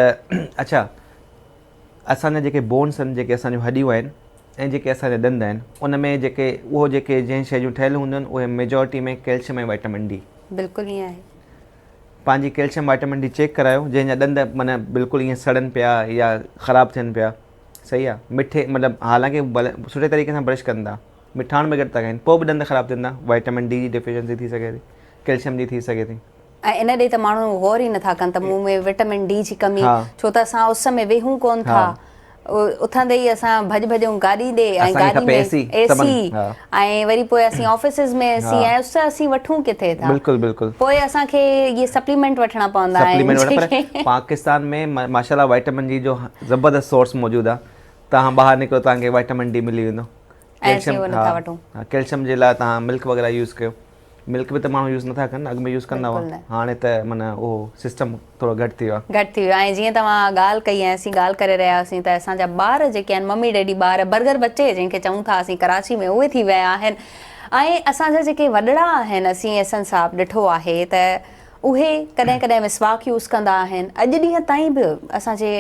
اڇا اسان جا جيڪي بونس آهن جيڪي اسان جون هڏيون آهن ۽ جيڪي اسان جا ڏند آهن ان ۾ جيڪي اهو جيڪي جنهن شيء جون ٺهيل هونديون آهن اهي ميجارٽي ۾ ڪيلشم ۽ وائٽامن ڊي. بلڪل ائين آهي. پنهنجي ڪيلشم وائٽامن ڊي چيڪ ڪرايو جنهن جا ڏند معنيٰ بلڪل ائين سڙن پيا يا خراب ٿين پيا صحيح آهي مٺي مطلب حالانڪه سٺي طريقي سان برش ڪن ٿا مٺاڻ به گهٽ ٿا کائن پوء به ڏند خراب ٿين ٿا وائٽامن ڊي جي ڊيفيشنسي ٿي سگهي ٿي ڪيلشم جي ٿي سگهي ٿي. ۽ ان ڏي ته ماڻهو غور ئي نٿا ڪن ته مون ۾ وٽامن ڊي جي ڪمي ڇو ته اسان اس ۾ ويهون ڪون ٿا اٿندي ئي اسان ڀڄ ڀڄون گاڏي ڏي ۽ گاڏي ۾ اي سي ۽ وري پوء اسين آفيسز ۾ اي سي ۽ اس اسين وٺون ڪٿي ٿا بلڪل بلڪل پوء اسان کي اهي سپليمينٽ وٺڻا پوندا آهن پر پاڪستان ۾ ماشاءالله وائٽامن ڊي جو زبردست سورس موجود آهي توهان ٻاهر نڪرو توهان کي وائٽامن ڊي ملي ويندو ڪيلشم ڪيلشم جي لاء توهان ملڪ وغيره يوز ڪيو ملڪ به ته ماڻهو يوز نٿا ڪن اڳ ۾ يوز ڪندا هئا هاڻي ته معنيٰ اهو سسٽم ٿورو گهٽ ٿي ويو آهي. گهٽ ٿي ويو آهي ۽ جيئن توهان ڳالهه ڪئي ۽ اسين ڳالهه ڪري رهيا هئاسين ته اسان جا ٻار جيڪي آهن ممي ڊيڊي ٻار برگر بچي جنهن کي چئون ٿا اسين ڪراچي ۾ اهي ٿي ويا آهن ۽ اسان جا جيڪي وڏڙا آهن اسين احسن صاحب ڏٺو آهي ته اهي ڪڏهن ڪڏهن مسواڪ يوز ڪندا آهن اڄ ڏينهن تائين به اسان جي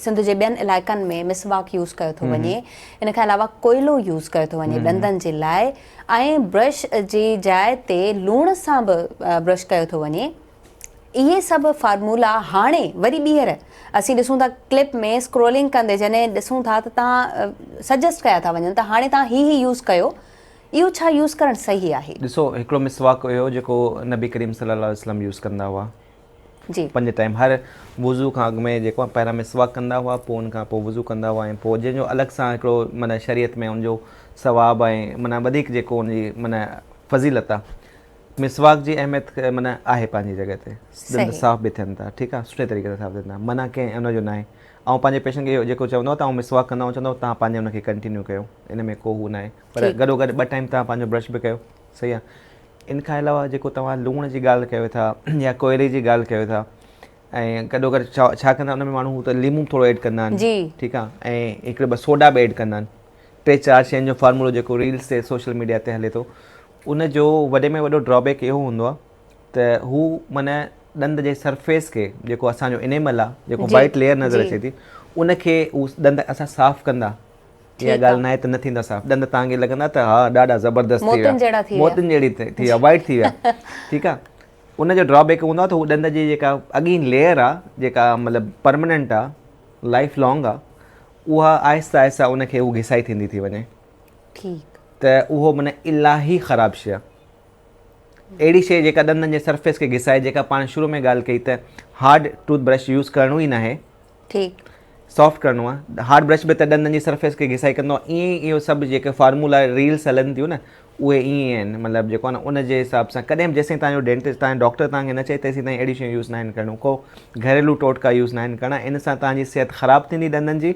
سنڌ جي ٻين علائقن ۾ مسواڪ يوز ڪيو ٿو وڃي ان کان علاوه ڪوئلو يوز ڪيو ٿو وڃي ڏندن جي لاء ۽ برش جي جاء تي لوڻ سان به برش ڪيو ٿو وڃي. اهي سڀ فارمولا هاڻي وري ٻيهر اسين ڏسون ٿا ڪلپ ۾ اسڪرولنگ ڪندي جڏهن ڏسون ٿا ته توهان سجيسٽ ڪيا ٿا وڃن ته هاڻي توهان هي هي يوز ڪيو اهو ڇا يوز ڪرڻ صحيح آهي؟ ڏسو هڪڙو مسواڪ اهو جيڪو نبي ڪريم صلي الله عليه وسلم يوز ڪندا هئا. جي. پنج ٽائيم هر وضو کان اڳ ۾ جيڪو آهي پهريان مسواڪ ڪندا هئا پوء ان کان پوء وضو ڪندا هئا ۽ پوء جنهن جو الڳ سان هڪڙو معنيٰ شريعت ۾ ان جو ثواب ۽ معنيٰ وڌيڪ جيڪو ان جي معنيٰ فضيلت آهي مسواڪ جي اهميت معنيٰ آهي پنهنجي جڳهه تي ڏند صاف به ٿين ٿا ٺيڪ آهي سٺي طريقي سان صاف ٿين ٿا منع ڪنهن ان جو ناهي آئون پنهنجي پيشنٽ کي جيڪو چوندو آهيان ته آئون مسواڪ ڪندو آهيان چوندو توهان پنهنجي ان کي ڪنٽينيو ڪيو ان ۾ ڪو هو ناهي پر گڏو گڏ ٻه ٽائيم توهان پنهنجو برش به ڪيو صحيح آهي ان کان علاوه جيڪو توهان لوڻ جي ڳالهه ڪيو ٿا يا ڪوئلي جي ڳالهه ڪيو ٿا ۽ گڏو گڏ ڇا ڇا ڪندا ان ۾ ماڻهو ته ليمو ٿورو ايڊ ڪندا آهن جي ٺيڪ آهي ۽ هڪڙي ٻه سوڊا به ايڊ ڪندا آهن ٽي چار شين جو فارمولو جيڪو ريلز تي سوشل ميڊيا تي هلي ٿو ان جو وڏي ۾ وڏو ڊرابيڪ اهو هوندو آهي ته هو معنی ڏند جي سرفيس کي جيڪو اسان جو انيمل آهي جيڪو وائٽ ليئر نظر اچي ٿي ان کي هو ڏند اسان صاف ڪندا اها ڳالهه ناهي ته نه ٿيندا صاف ڏند توهان کي لڳندا ته ها ڏاڍا زبردست ٿي ويا موتين جهڙي ٿي ويا وائٽ ٿي ويا ٺيڪ آ ان جو ڊرا بيڪ هوندو آ ته هو ڏند جي جيڪا اڳين ليئر آ جيڪا مطلب پرماننٽ آ لائف لانگ آ اها آهستي آهستي ان کي هو گهسائي ٿيندي ٿي وڃي ٺيڪ ته اهو معنی الاهي خراب شي آ اهڙي شي جيڪا ڏندن جي سرفيس کي گهسائي جيڪا پاڻ شروع ۾ ڳالهه ڪئي ته هارڊ ٽوٿ برش يوز ڪرڻو ئي ناهي ٺيڪ. سافٽ ڪرڻو آهي هارڊ برش به ته ڏندن جي سرفيس کي گهسائي ڪندو آهي ائين ئي اهو سڀ جيڪي فارمولا ريلس هلن ٿيون نه اهي ائين ئي آهن مطلب جيڪو آهي نه ان جي حساب سان ڪڏهن به جيسين توهان جو ڊينٽسٽ توهان جو ڊاڪٽر توهان کي نه چئي تيسين تائين اهڙيون شيون يوز ناهن ڪرڻيون ڪو گهريلو ٽوٽڪا يوز ناهن ڪرڻا ان سان توهان جي صحت خراب ٿيندي ڏندن جي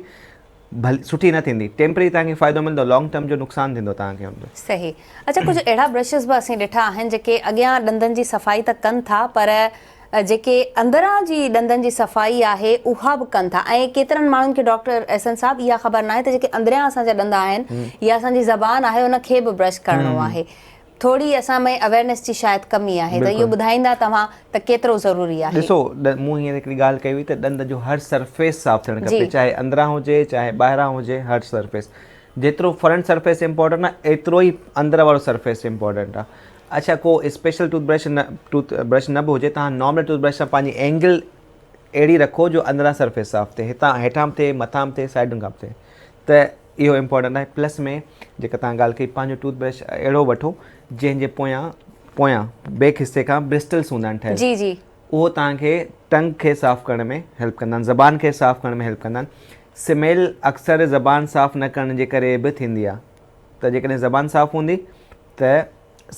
ڀلي سٺي نه ٿيندي ٽيمپرري توهان کي فائدو ملندو لانگ ٽرم جو نقصان ٿيندو توهان کي ان جو. صحيح اڇا ڪجهه اهڙا برشز به اسين ڏٺا آهن جيڪي اڳيان ڏندن جي صفائي ته ڪن ٿا پر جيڪي اندران جي ڏندن جي صفائي آهي اها به ڪن ٿا ۽ ڪيترن ماڻهن کي ڊاڪٽر احسن صاحب اها خبر ناهي ته جيڪي اندريان اسان جا ڏند آهن يا اسان جي زبان آهي ان کي به برش ڪرڻو آهي ٿوري اسان ۾ اويرنيس جي شايد ڪمي آهي ته اهو ٻڌائيندا توهان ته ڪيترو ضروري آهي. ڏسو مون هينئر هڪڙي ڳالهه ڪئي هئي ته ڏند جو هر سرفيس صاف ٿيڻ کپي چاهي اندران هجي چاهي ٻاهران هجي هر سرفيس جيترو فرنٽ سرفيس امپورٽنٽ آهي ايترو ئي اندر وارو سرفيس امپورٽنٽ آهي اڇا ڪو اسپيشل ٽوٿ برش نه ٽوٿ برش نه به هجي توهان نارمل ٽوٿ برش سان پنهنجي اينگل اهڙي رکو جو اندران سرفيس صاف ٿئي هتان هيٺان به ٿئي مٿان به ٿئي سائيڊن کان به ٿئي ته اهو امپورٽنٽ آهي پلس ۾ جيڪا توهان ڳالهه ڪئي پنهنجو ٽوٿ برش اهڙو وٺو جنهن جي پويان پويان بيڪ حصي کان برسٽلس هوندا آهن ٺهيل جي جي اهو توهان کي ٽنگ کي صاف ڪرڻ ۾ هيلپ ڪندا آهن زبان کي صاف ڪرڻ ۾ هيلپ ڪندا آهن سميل اڪثر زبان صاف نه ڪرڻ جي ڪري به ٿيندي آهي ته جيڪڏهن زبان صاف هوندي ته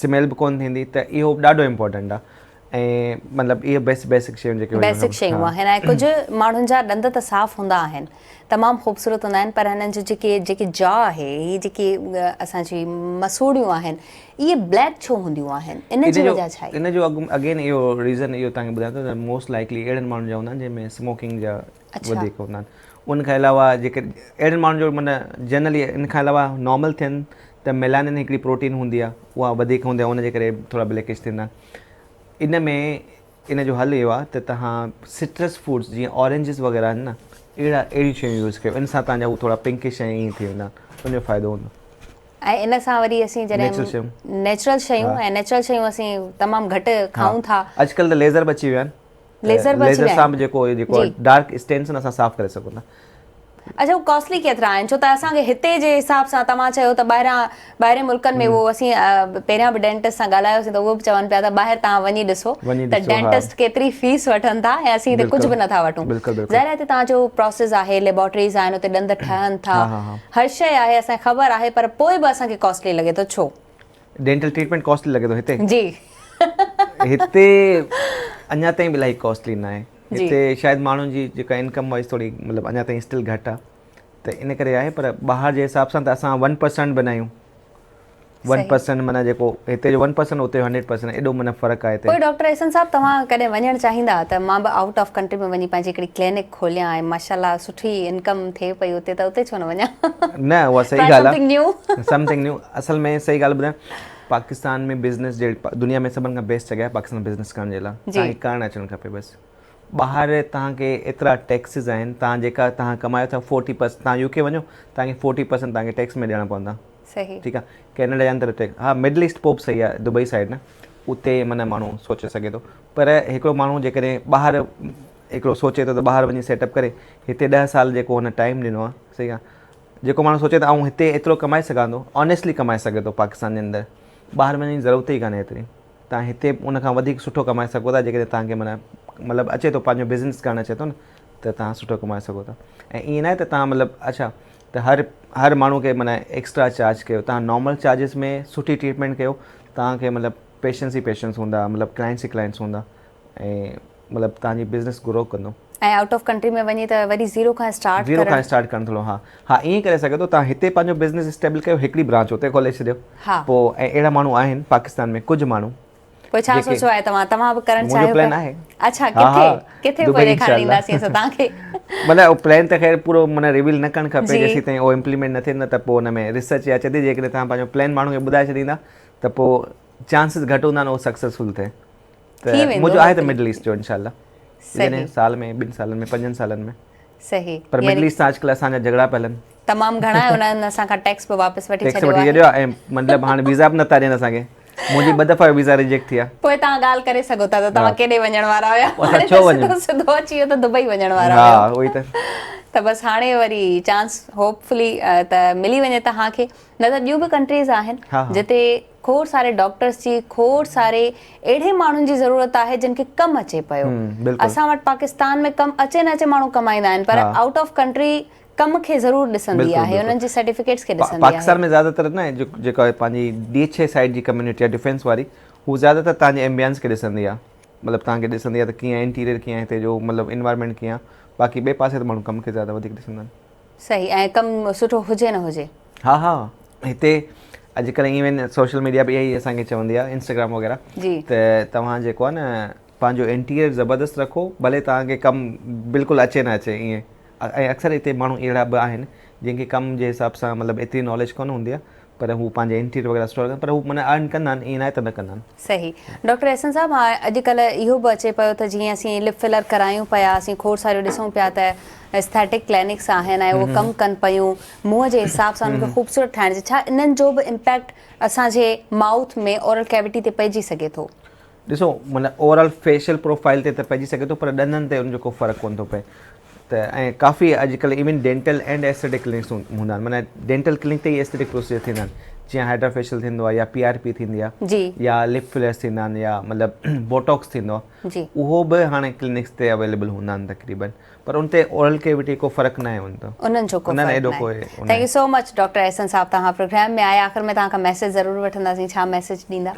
سميل به ڪونه ٿيندي ته اهو ڏاڍو امپورٽنٽ آهي ۽ مطلب اهي بيس بيسڪ شيون جيڪي بيسڪ شيون آهن ۽ ڪجهه ماڻهن جا ڏند ته صاف هوندا آهن تمام خوبصورت هوندا آهن پر هنن جو جيڪي جيڪي جا آهي هي جيڪي اسان جي مسوڙيون آهن اهي بليڪ ڇو هونديون آهن ان جي وجه ڇا آهي ان جو اگين اهو ريزن اهو توهان کي ٻڌايان ٿو ته موسٽ لائڪلي اهڙن ماڻهن جا هوندا آهن جنهن ۾ سموڪنگ جا وڌيڪ هوندا آهن ان کان علاوه جيڪي اهڙن ماڻهن جو معنيٰ جنرلي ان کان علاوه نارمل ٿين ته ميلانين هڪڙي پروٽين هوندي آهي اها وڌيڪ هوندي آهي ان جي ڪري ٿورا بليڪش ٿيندا آهن ان ۾ ان جو حل اهو آهي ته توهان سٽرس فروٽس جيئن اورينجز وغيره آهن نه اهڙا اهڙيون شيون يوز ڪيو ان سان توهان جا هو ٿورا پنڪش ۽ ائين ٿي ويندا ان جو فائدو هوندو. ۽ ان سان وري اسين جڏهن نيچرل شيون ۽ نيچرل شيون اسين تمام گهٽ کائون ٿا. اڄڪلهه ته ليزر به اچي ويا آهن. ليزر به اچي ويا آهن. ليزر سان به جيڪو جيڪو ڊارڪ اسٽينس اسان صاف ڪري سگهون ٿا. اڇا هو ڪاسٽلي ڪيترا آهن ڇو ته اسان کي هتي جي حساب سان توهان چيو ته ٻاهران ٻاهرين ملڪن ۾ اهو اسين پهريان به ڊينٽسٽ سان ڳالهايوسين ته اهو به چون پيا ته ٻاهر توهان وڃي ڏسو ته ڊينٽسٽ ڪيتري فيس وٺن ٿا ۽ اسين هتي ڪجهه به نٿا وٺون ظاهر آهي هتي توهان جو پروسيس آهي ليبارٽريز آهن اتي ڏند ٺهن ٿا هر شيء آهي اسان کي خبر آهي پر پوء به اسان کي ڪاسٽلي لڳي ٿو ڇو؟ ڊينٽل ٽريٽمينٽ ڪاسٽلي لڳي ٿو هتي؟ جي. هتي اڃا تائين به الاهي ڪاسٽلي ناهي هتي شايد ماڻهن جي جيڪا انڪم وائز ٿوري مطلب اڃا تائين اسٽل گهٽ آهي ته ان ڪري آهي پر ٻاهر جي حساب سان ته اسان ون پرسنٽ به ناهيون ون پرسنٽ معنيٰ جيڪو هتي جو ون پرسنٽ اتي جو هنڊريڊ پرسنٽ ايڏو معنيٰ فرق آهي هتي. پوء ڊاڪٽر احسن صاحب توهان ڪڏهن وڃڻ چاهيندا ته مان به آئوٽ آف ڪنٽري ۾ وڃي پنهنجي هڪڙي ڪلينڪ کوليان ۽ ماشاءالله سٺي انڪم ٿئي پئي اتي ته اتي ڇو نه وڃان. نه اها صحيح ڳالهه آهي سمٿنگ نيو اصل ۾ صحيح ڳالهه ٻڌايان پاڪستان ۾ بزنس جهڙي دنيا ۾ سڀن کان بيسٽ جڳهه آهي پاڪستان بزنس ڪرڻ جي لاء توهان کي ڪرڻ اچڻ کپي بس. ٻاهر توهان کي ايترا ٽيڪسز آهن توهان جيڪا توهان ڪمايو ٿا فورٽي پرسنٽ توهان يو ڪي وڃو توهان کي فورٽي پرسنٽ توهان کي ٽيڪس ۾ ڏيڻا پوندا صحيح ٺيڪ آهي ڪينيڊا جي اندر ٽيڪس ها مڊل ايسٽ پوء به صحيح آهي دبئي سائيڊ نه اتي معنيٰ ماڻهو سوچي سگهي ٿو پر هڪڙو ماڻهو جيڪڏهن ٻاهر هڪڙو سوچي ٿو ته ٻاهر وڃي سيٽ اپ ڪري هتي ڏهه سال جيڪو هن ٽائيم ڏنو آهي صحيح آهي جيڪو ماڻهو سوچي ته آئون هتي ايترو ڪمائي سگهان ٿو آنيسٽلي ڪمائي سگهي ٿو پاڪستان جي اندر ٻاهر وڃڻ جي ضرورت ئي ڪانهي ايتري توهان هتي ان کان وڌيڪ سٺو ڪمائي سگهو ٿا جيڪڏهن توهان کي معنيٰ مطلب اچي ٿو پنهنجو بزنس ڪرڻ اچي ٿو نه ته توهان سٺو ڪمائي سگهو ٿا ۽ ائين ناهي ته توهان مطلب اڇا ته هر هر ماڻهو کي معنيٰ ايڪسٽرا چارج ڪيو توهان نارمل چارجز ۾ سٺي ٽريٽمينٽ ڪيو توهان کي مطلب پيشنس ئي پيشنس هوندا مطلب ڪلائنٽس ئي ڪلائنٽس هوندا ۽ مطلب توهان جي بزنس گرو ڪندو. ۽ آئوٽ آف ڪنٽري ۾ وڃي ته وري زيرو کان اسٽارٽ زيرو کان اسٽارٽ ڪرڻ ٿورو ها ها ائين ڪري سگهي ٿو توهان هتي پنهنجو بزنس اسٽيبل ڪيو هڪڙي برانچ اتي کولي ڇڏيو ها پوء ۽ اهڙا ماڻهو آهن پاڪستان ۾ ڪجهه ماڻهو پوء ڇا سوچيو آهي توهان توهان به ڪرڻ چاهيو پلان آهي اڇا ڪٿي ڪٿي پوء ڏيکارڻ اينداسين اسان توهان کي مطلب اهو پلان ته خير پورو معنيٰ ريويل نه ڪرڻ کپي جيسين تائين اهو امپليمينٽ نه ٿئي نه ته پوء ان ۾ ريسرچ اها اچي ٿي جيڪڏهن توهان پنهنجو پلان ماڻهو کي ٻڌائي ڇڏيندا ته پوء چانسز گهٽ هوندا آهن اهو سڪسيسفل ٿئي ته منهنجو آهي ته مڊل ايسٽ جو انشاء الله صحيح سال ۾ ٻن سالن ۾ پنجن سالن ۾ صحيح پر مڊل ايسٽ سان اڄڪلهه اسان جا جهڳڙا پيا هلن تمام گهڻا انهن اسان کان ٽيڪس به واپس وٺي ٽيڪس وٺي ڇڏيو آهي ۽ مطلب هاڻي ويزا به نٿا ڏين اسان کي منهنجي ٻه دفعا ويزا ريجيڪٽ ٿي آهي پوء توهان ڳالهه ڪري سگهو ٿا ته توهان ڪيڏي وڃڻ وارا هيا اسان ڇو وڃون سڌو اچي ويو ته دبئي وڃڻ وارا هيا ها اهو ئي ته ته بس هاڻي وري چانس هوپ فلي ته ملي وڃي توهان کي نه ته ٻيون به ڪنٽريز آهن جتي کوڙ ساري ڊاڪٽرس جي کوڙ ساري اهڙي ماڻهن جي ضرورت آهي جن کي ڪم اچي پيو. اسان وٽ پاڪستان ۾ ڪم اچي نه اچي ماڻهو ڪمائيندا آهن پر آئوٽ آف ڪنٽري ڪم کي ضرور ڏسندي آهي انهن جي سرٽيفڪيٽس کي ڏسندي آهي. پاڪستان ۾ زياده تر نه جيڪا پنهنجي ڊي ايڇ اي سائيڊ جي ڪميونٽي آهي ڊفينس واري هو زياده تر توهان جي ايمبيانس کي ڏسندي آهي مطلب توهان کي ڏسندي آهي ته ڪيئن انٽيريئر ڪيئن آهي هتي جو مطلب انوائرمينٽ ڪيئن آهي باقي ٻئي پاسي ته ماڻهو ڪم کي زياده وڌيڪ ڏسندا آهن. صحيح ۽ ڪم سٺو هجي نه هجي. ها ها هتي اڄڪلهه ايون سوشل ميڊيا به اها ئي اسان کي چوندي آهي انسٽاگرام وغيره ته توهان جيڪو آهي نه پنهنجو انٽيريئر زبردست رکو ڀلي توهان کي ڪم بلڪل اچي نه اچي ائين ۽ اڪثر هتي ماڻهو اهڙا به آهن جن کي ڪم جي حساب سان مطلب ايتري ناليج ڪونه هوندي آهي پر هو پنهنجي انٽيريئر وغيره سٺو رکندا پر هو معنيٰ ارن ڪندا آهن ائين ناهي ته نه ڪندا آهن. صحيح ڊاڪٽر احسن صاحب ها اڄ ڪلهه اهو به اچي پيو ته جيئن اسين لپ فلر ڪرايون پيا اسين کوڙ ساريون ڏسون پيا ته ايسٿيٽڪ ڪلينڪس آهن ۽ اهي ڪم ڪن پيون منهن جي حساب سان انهن کي خوبصورت ٺاهڻ جي ڇا انهن جو به امپيڪٽ اسان جي مائوٿ ۾ اورل ڪيويٽي تي پئجي سگهي ٿو؟ ڏسو معنيٰ اوور آل فيشل پروفائل تي ته پئجي سگهي ٿو پر ڏندن تي ان جو ڪو فرق ڪونه ٿو پئي ته ۽ ڪافي اڄڪلهه ايون ڊينٽل اينڊ ايسٿيٽڪ ڪلينڪس هوندا آهن معنيٰ ڊينٽل ڪلينڪ تي ئي ايسٿيٽڪ پروسيجر ٿيندا آهن جيئن هائيڊرا فيشل ٿيندو آهي يا پي آر پي ٿيندي آهي جي يا لپ فلرس ٿيندا آهن يا مطلب بوٽاڪس ٿيندو آهي جي اهو به هاڻي ڪلينڪس تي اويليبل هوندا آهن تقريبن پر ان تي اورل ڪيويٽي ڪو فرق ناهي هوندو انهن جو ڪو نه فرق ايڏو ناهي. ڪو thank you so much doctor Ahsan صاحب توهان پروگرام ۾ آيا آخر ۾ توهان کان ميسيج ضرور وٺنداسين ڇا ميسيج ڏيندا.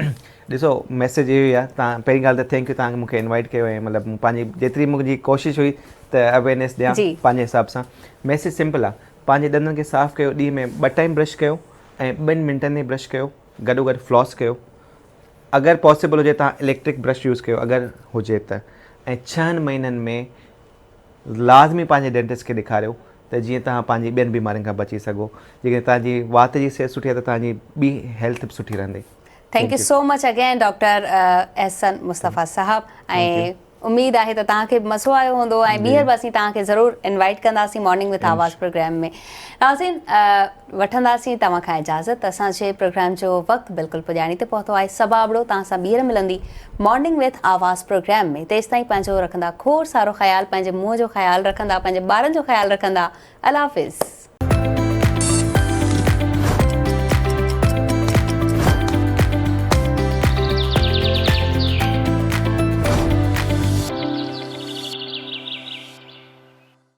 ڏسو ميسيج اهو ئي آهي تان پهرين ڳالهه ته thank you توهان مون کي انوائٽ ڪيو ۽ مطلب مون پنهنجي جيتري منهنجي ڪوشش هئي ته اويرنيس ڏيان پنهنجي حساب سان ميسيج سمپل آهي پنهنجي ڏندن کي صاف ڪيو ڏينهن ۾ ٻه ٽائيم برش ڪيو ۽ ٻن منٽن ۾ برش ڪيو گڏو گڏ فلاس ڪيو اگر پاسيبل هجي توهان اليڪٽرڪ برش يوز ڪيو اگر هجي ته ۽ ڇهن مهينن ۾ لازمي پنهنجي ڊينٽسٽ کي ڏيکاريو ته جيئن توهان پنهنجي ٻين بيمارين کان بچي سگهو جيڪڏهن توهان جي وات جي صحت سٺي آهي ته توهان جي ٻي هيلٿ به سٺي رهندي. Thank you so much again doctor Ahsan Mustafa صاحب ۽ اميد آهي ته توهان کي به مزو آيو هوندو ۽ ٻيهر به اسين توهان کي ضرور انوائيٽ ڪنداسين مارننگ وٿ آواز پروگرام ۾. ناظرين وٺنداسين توهان کان اجازت اسان جي پروگرام جو وقت بلڪل پڄاڻي تي پهتو آهي. صبا ابڙو توهان سان ٻيهر ملندي مارننگ وٿ آواز پروگرام ۾ تيستائين پنهنجو رکندا کوڙ سارو خيال پنهنجي منهن جو خيال رکندا پنهنجي ٻارن جو خيال رکندا الله حافظ.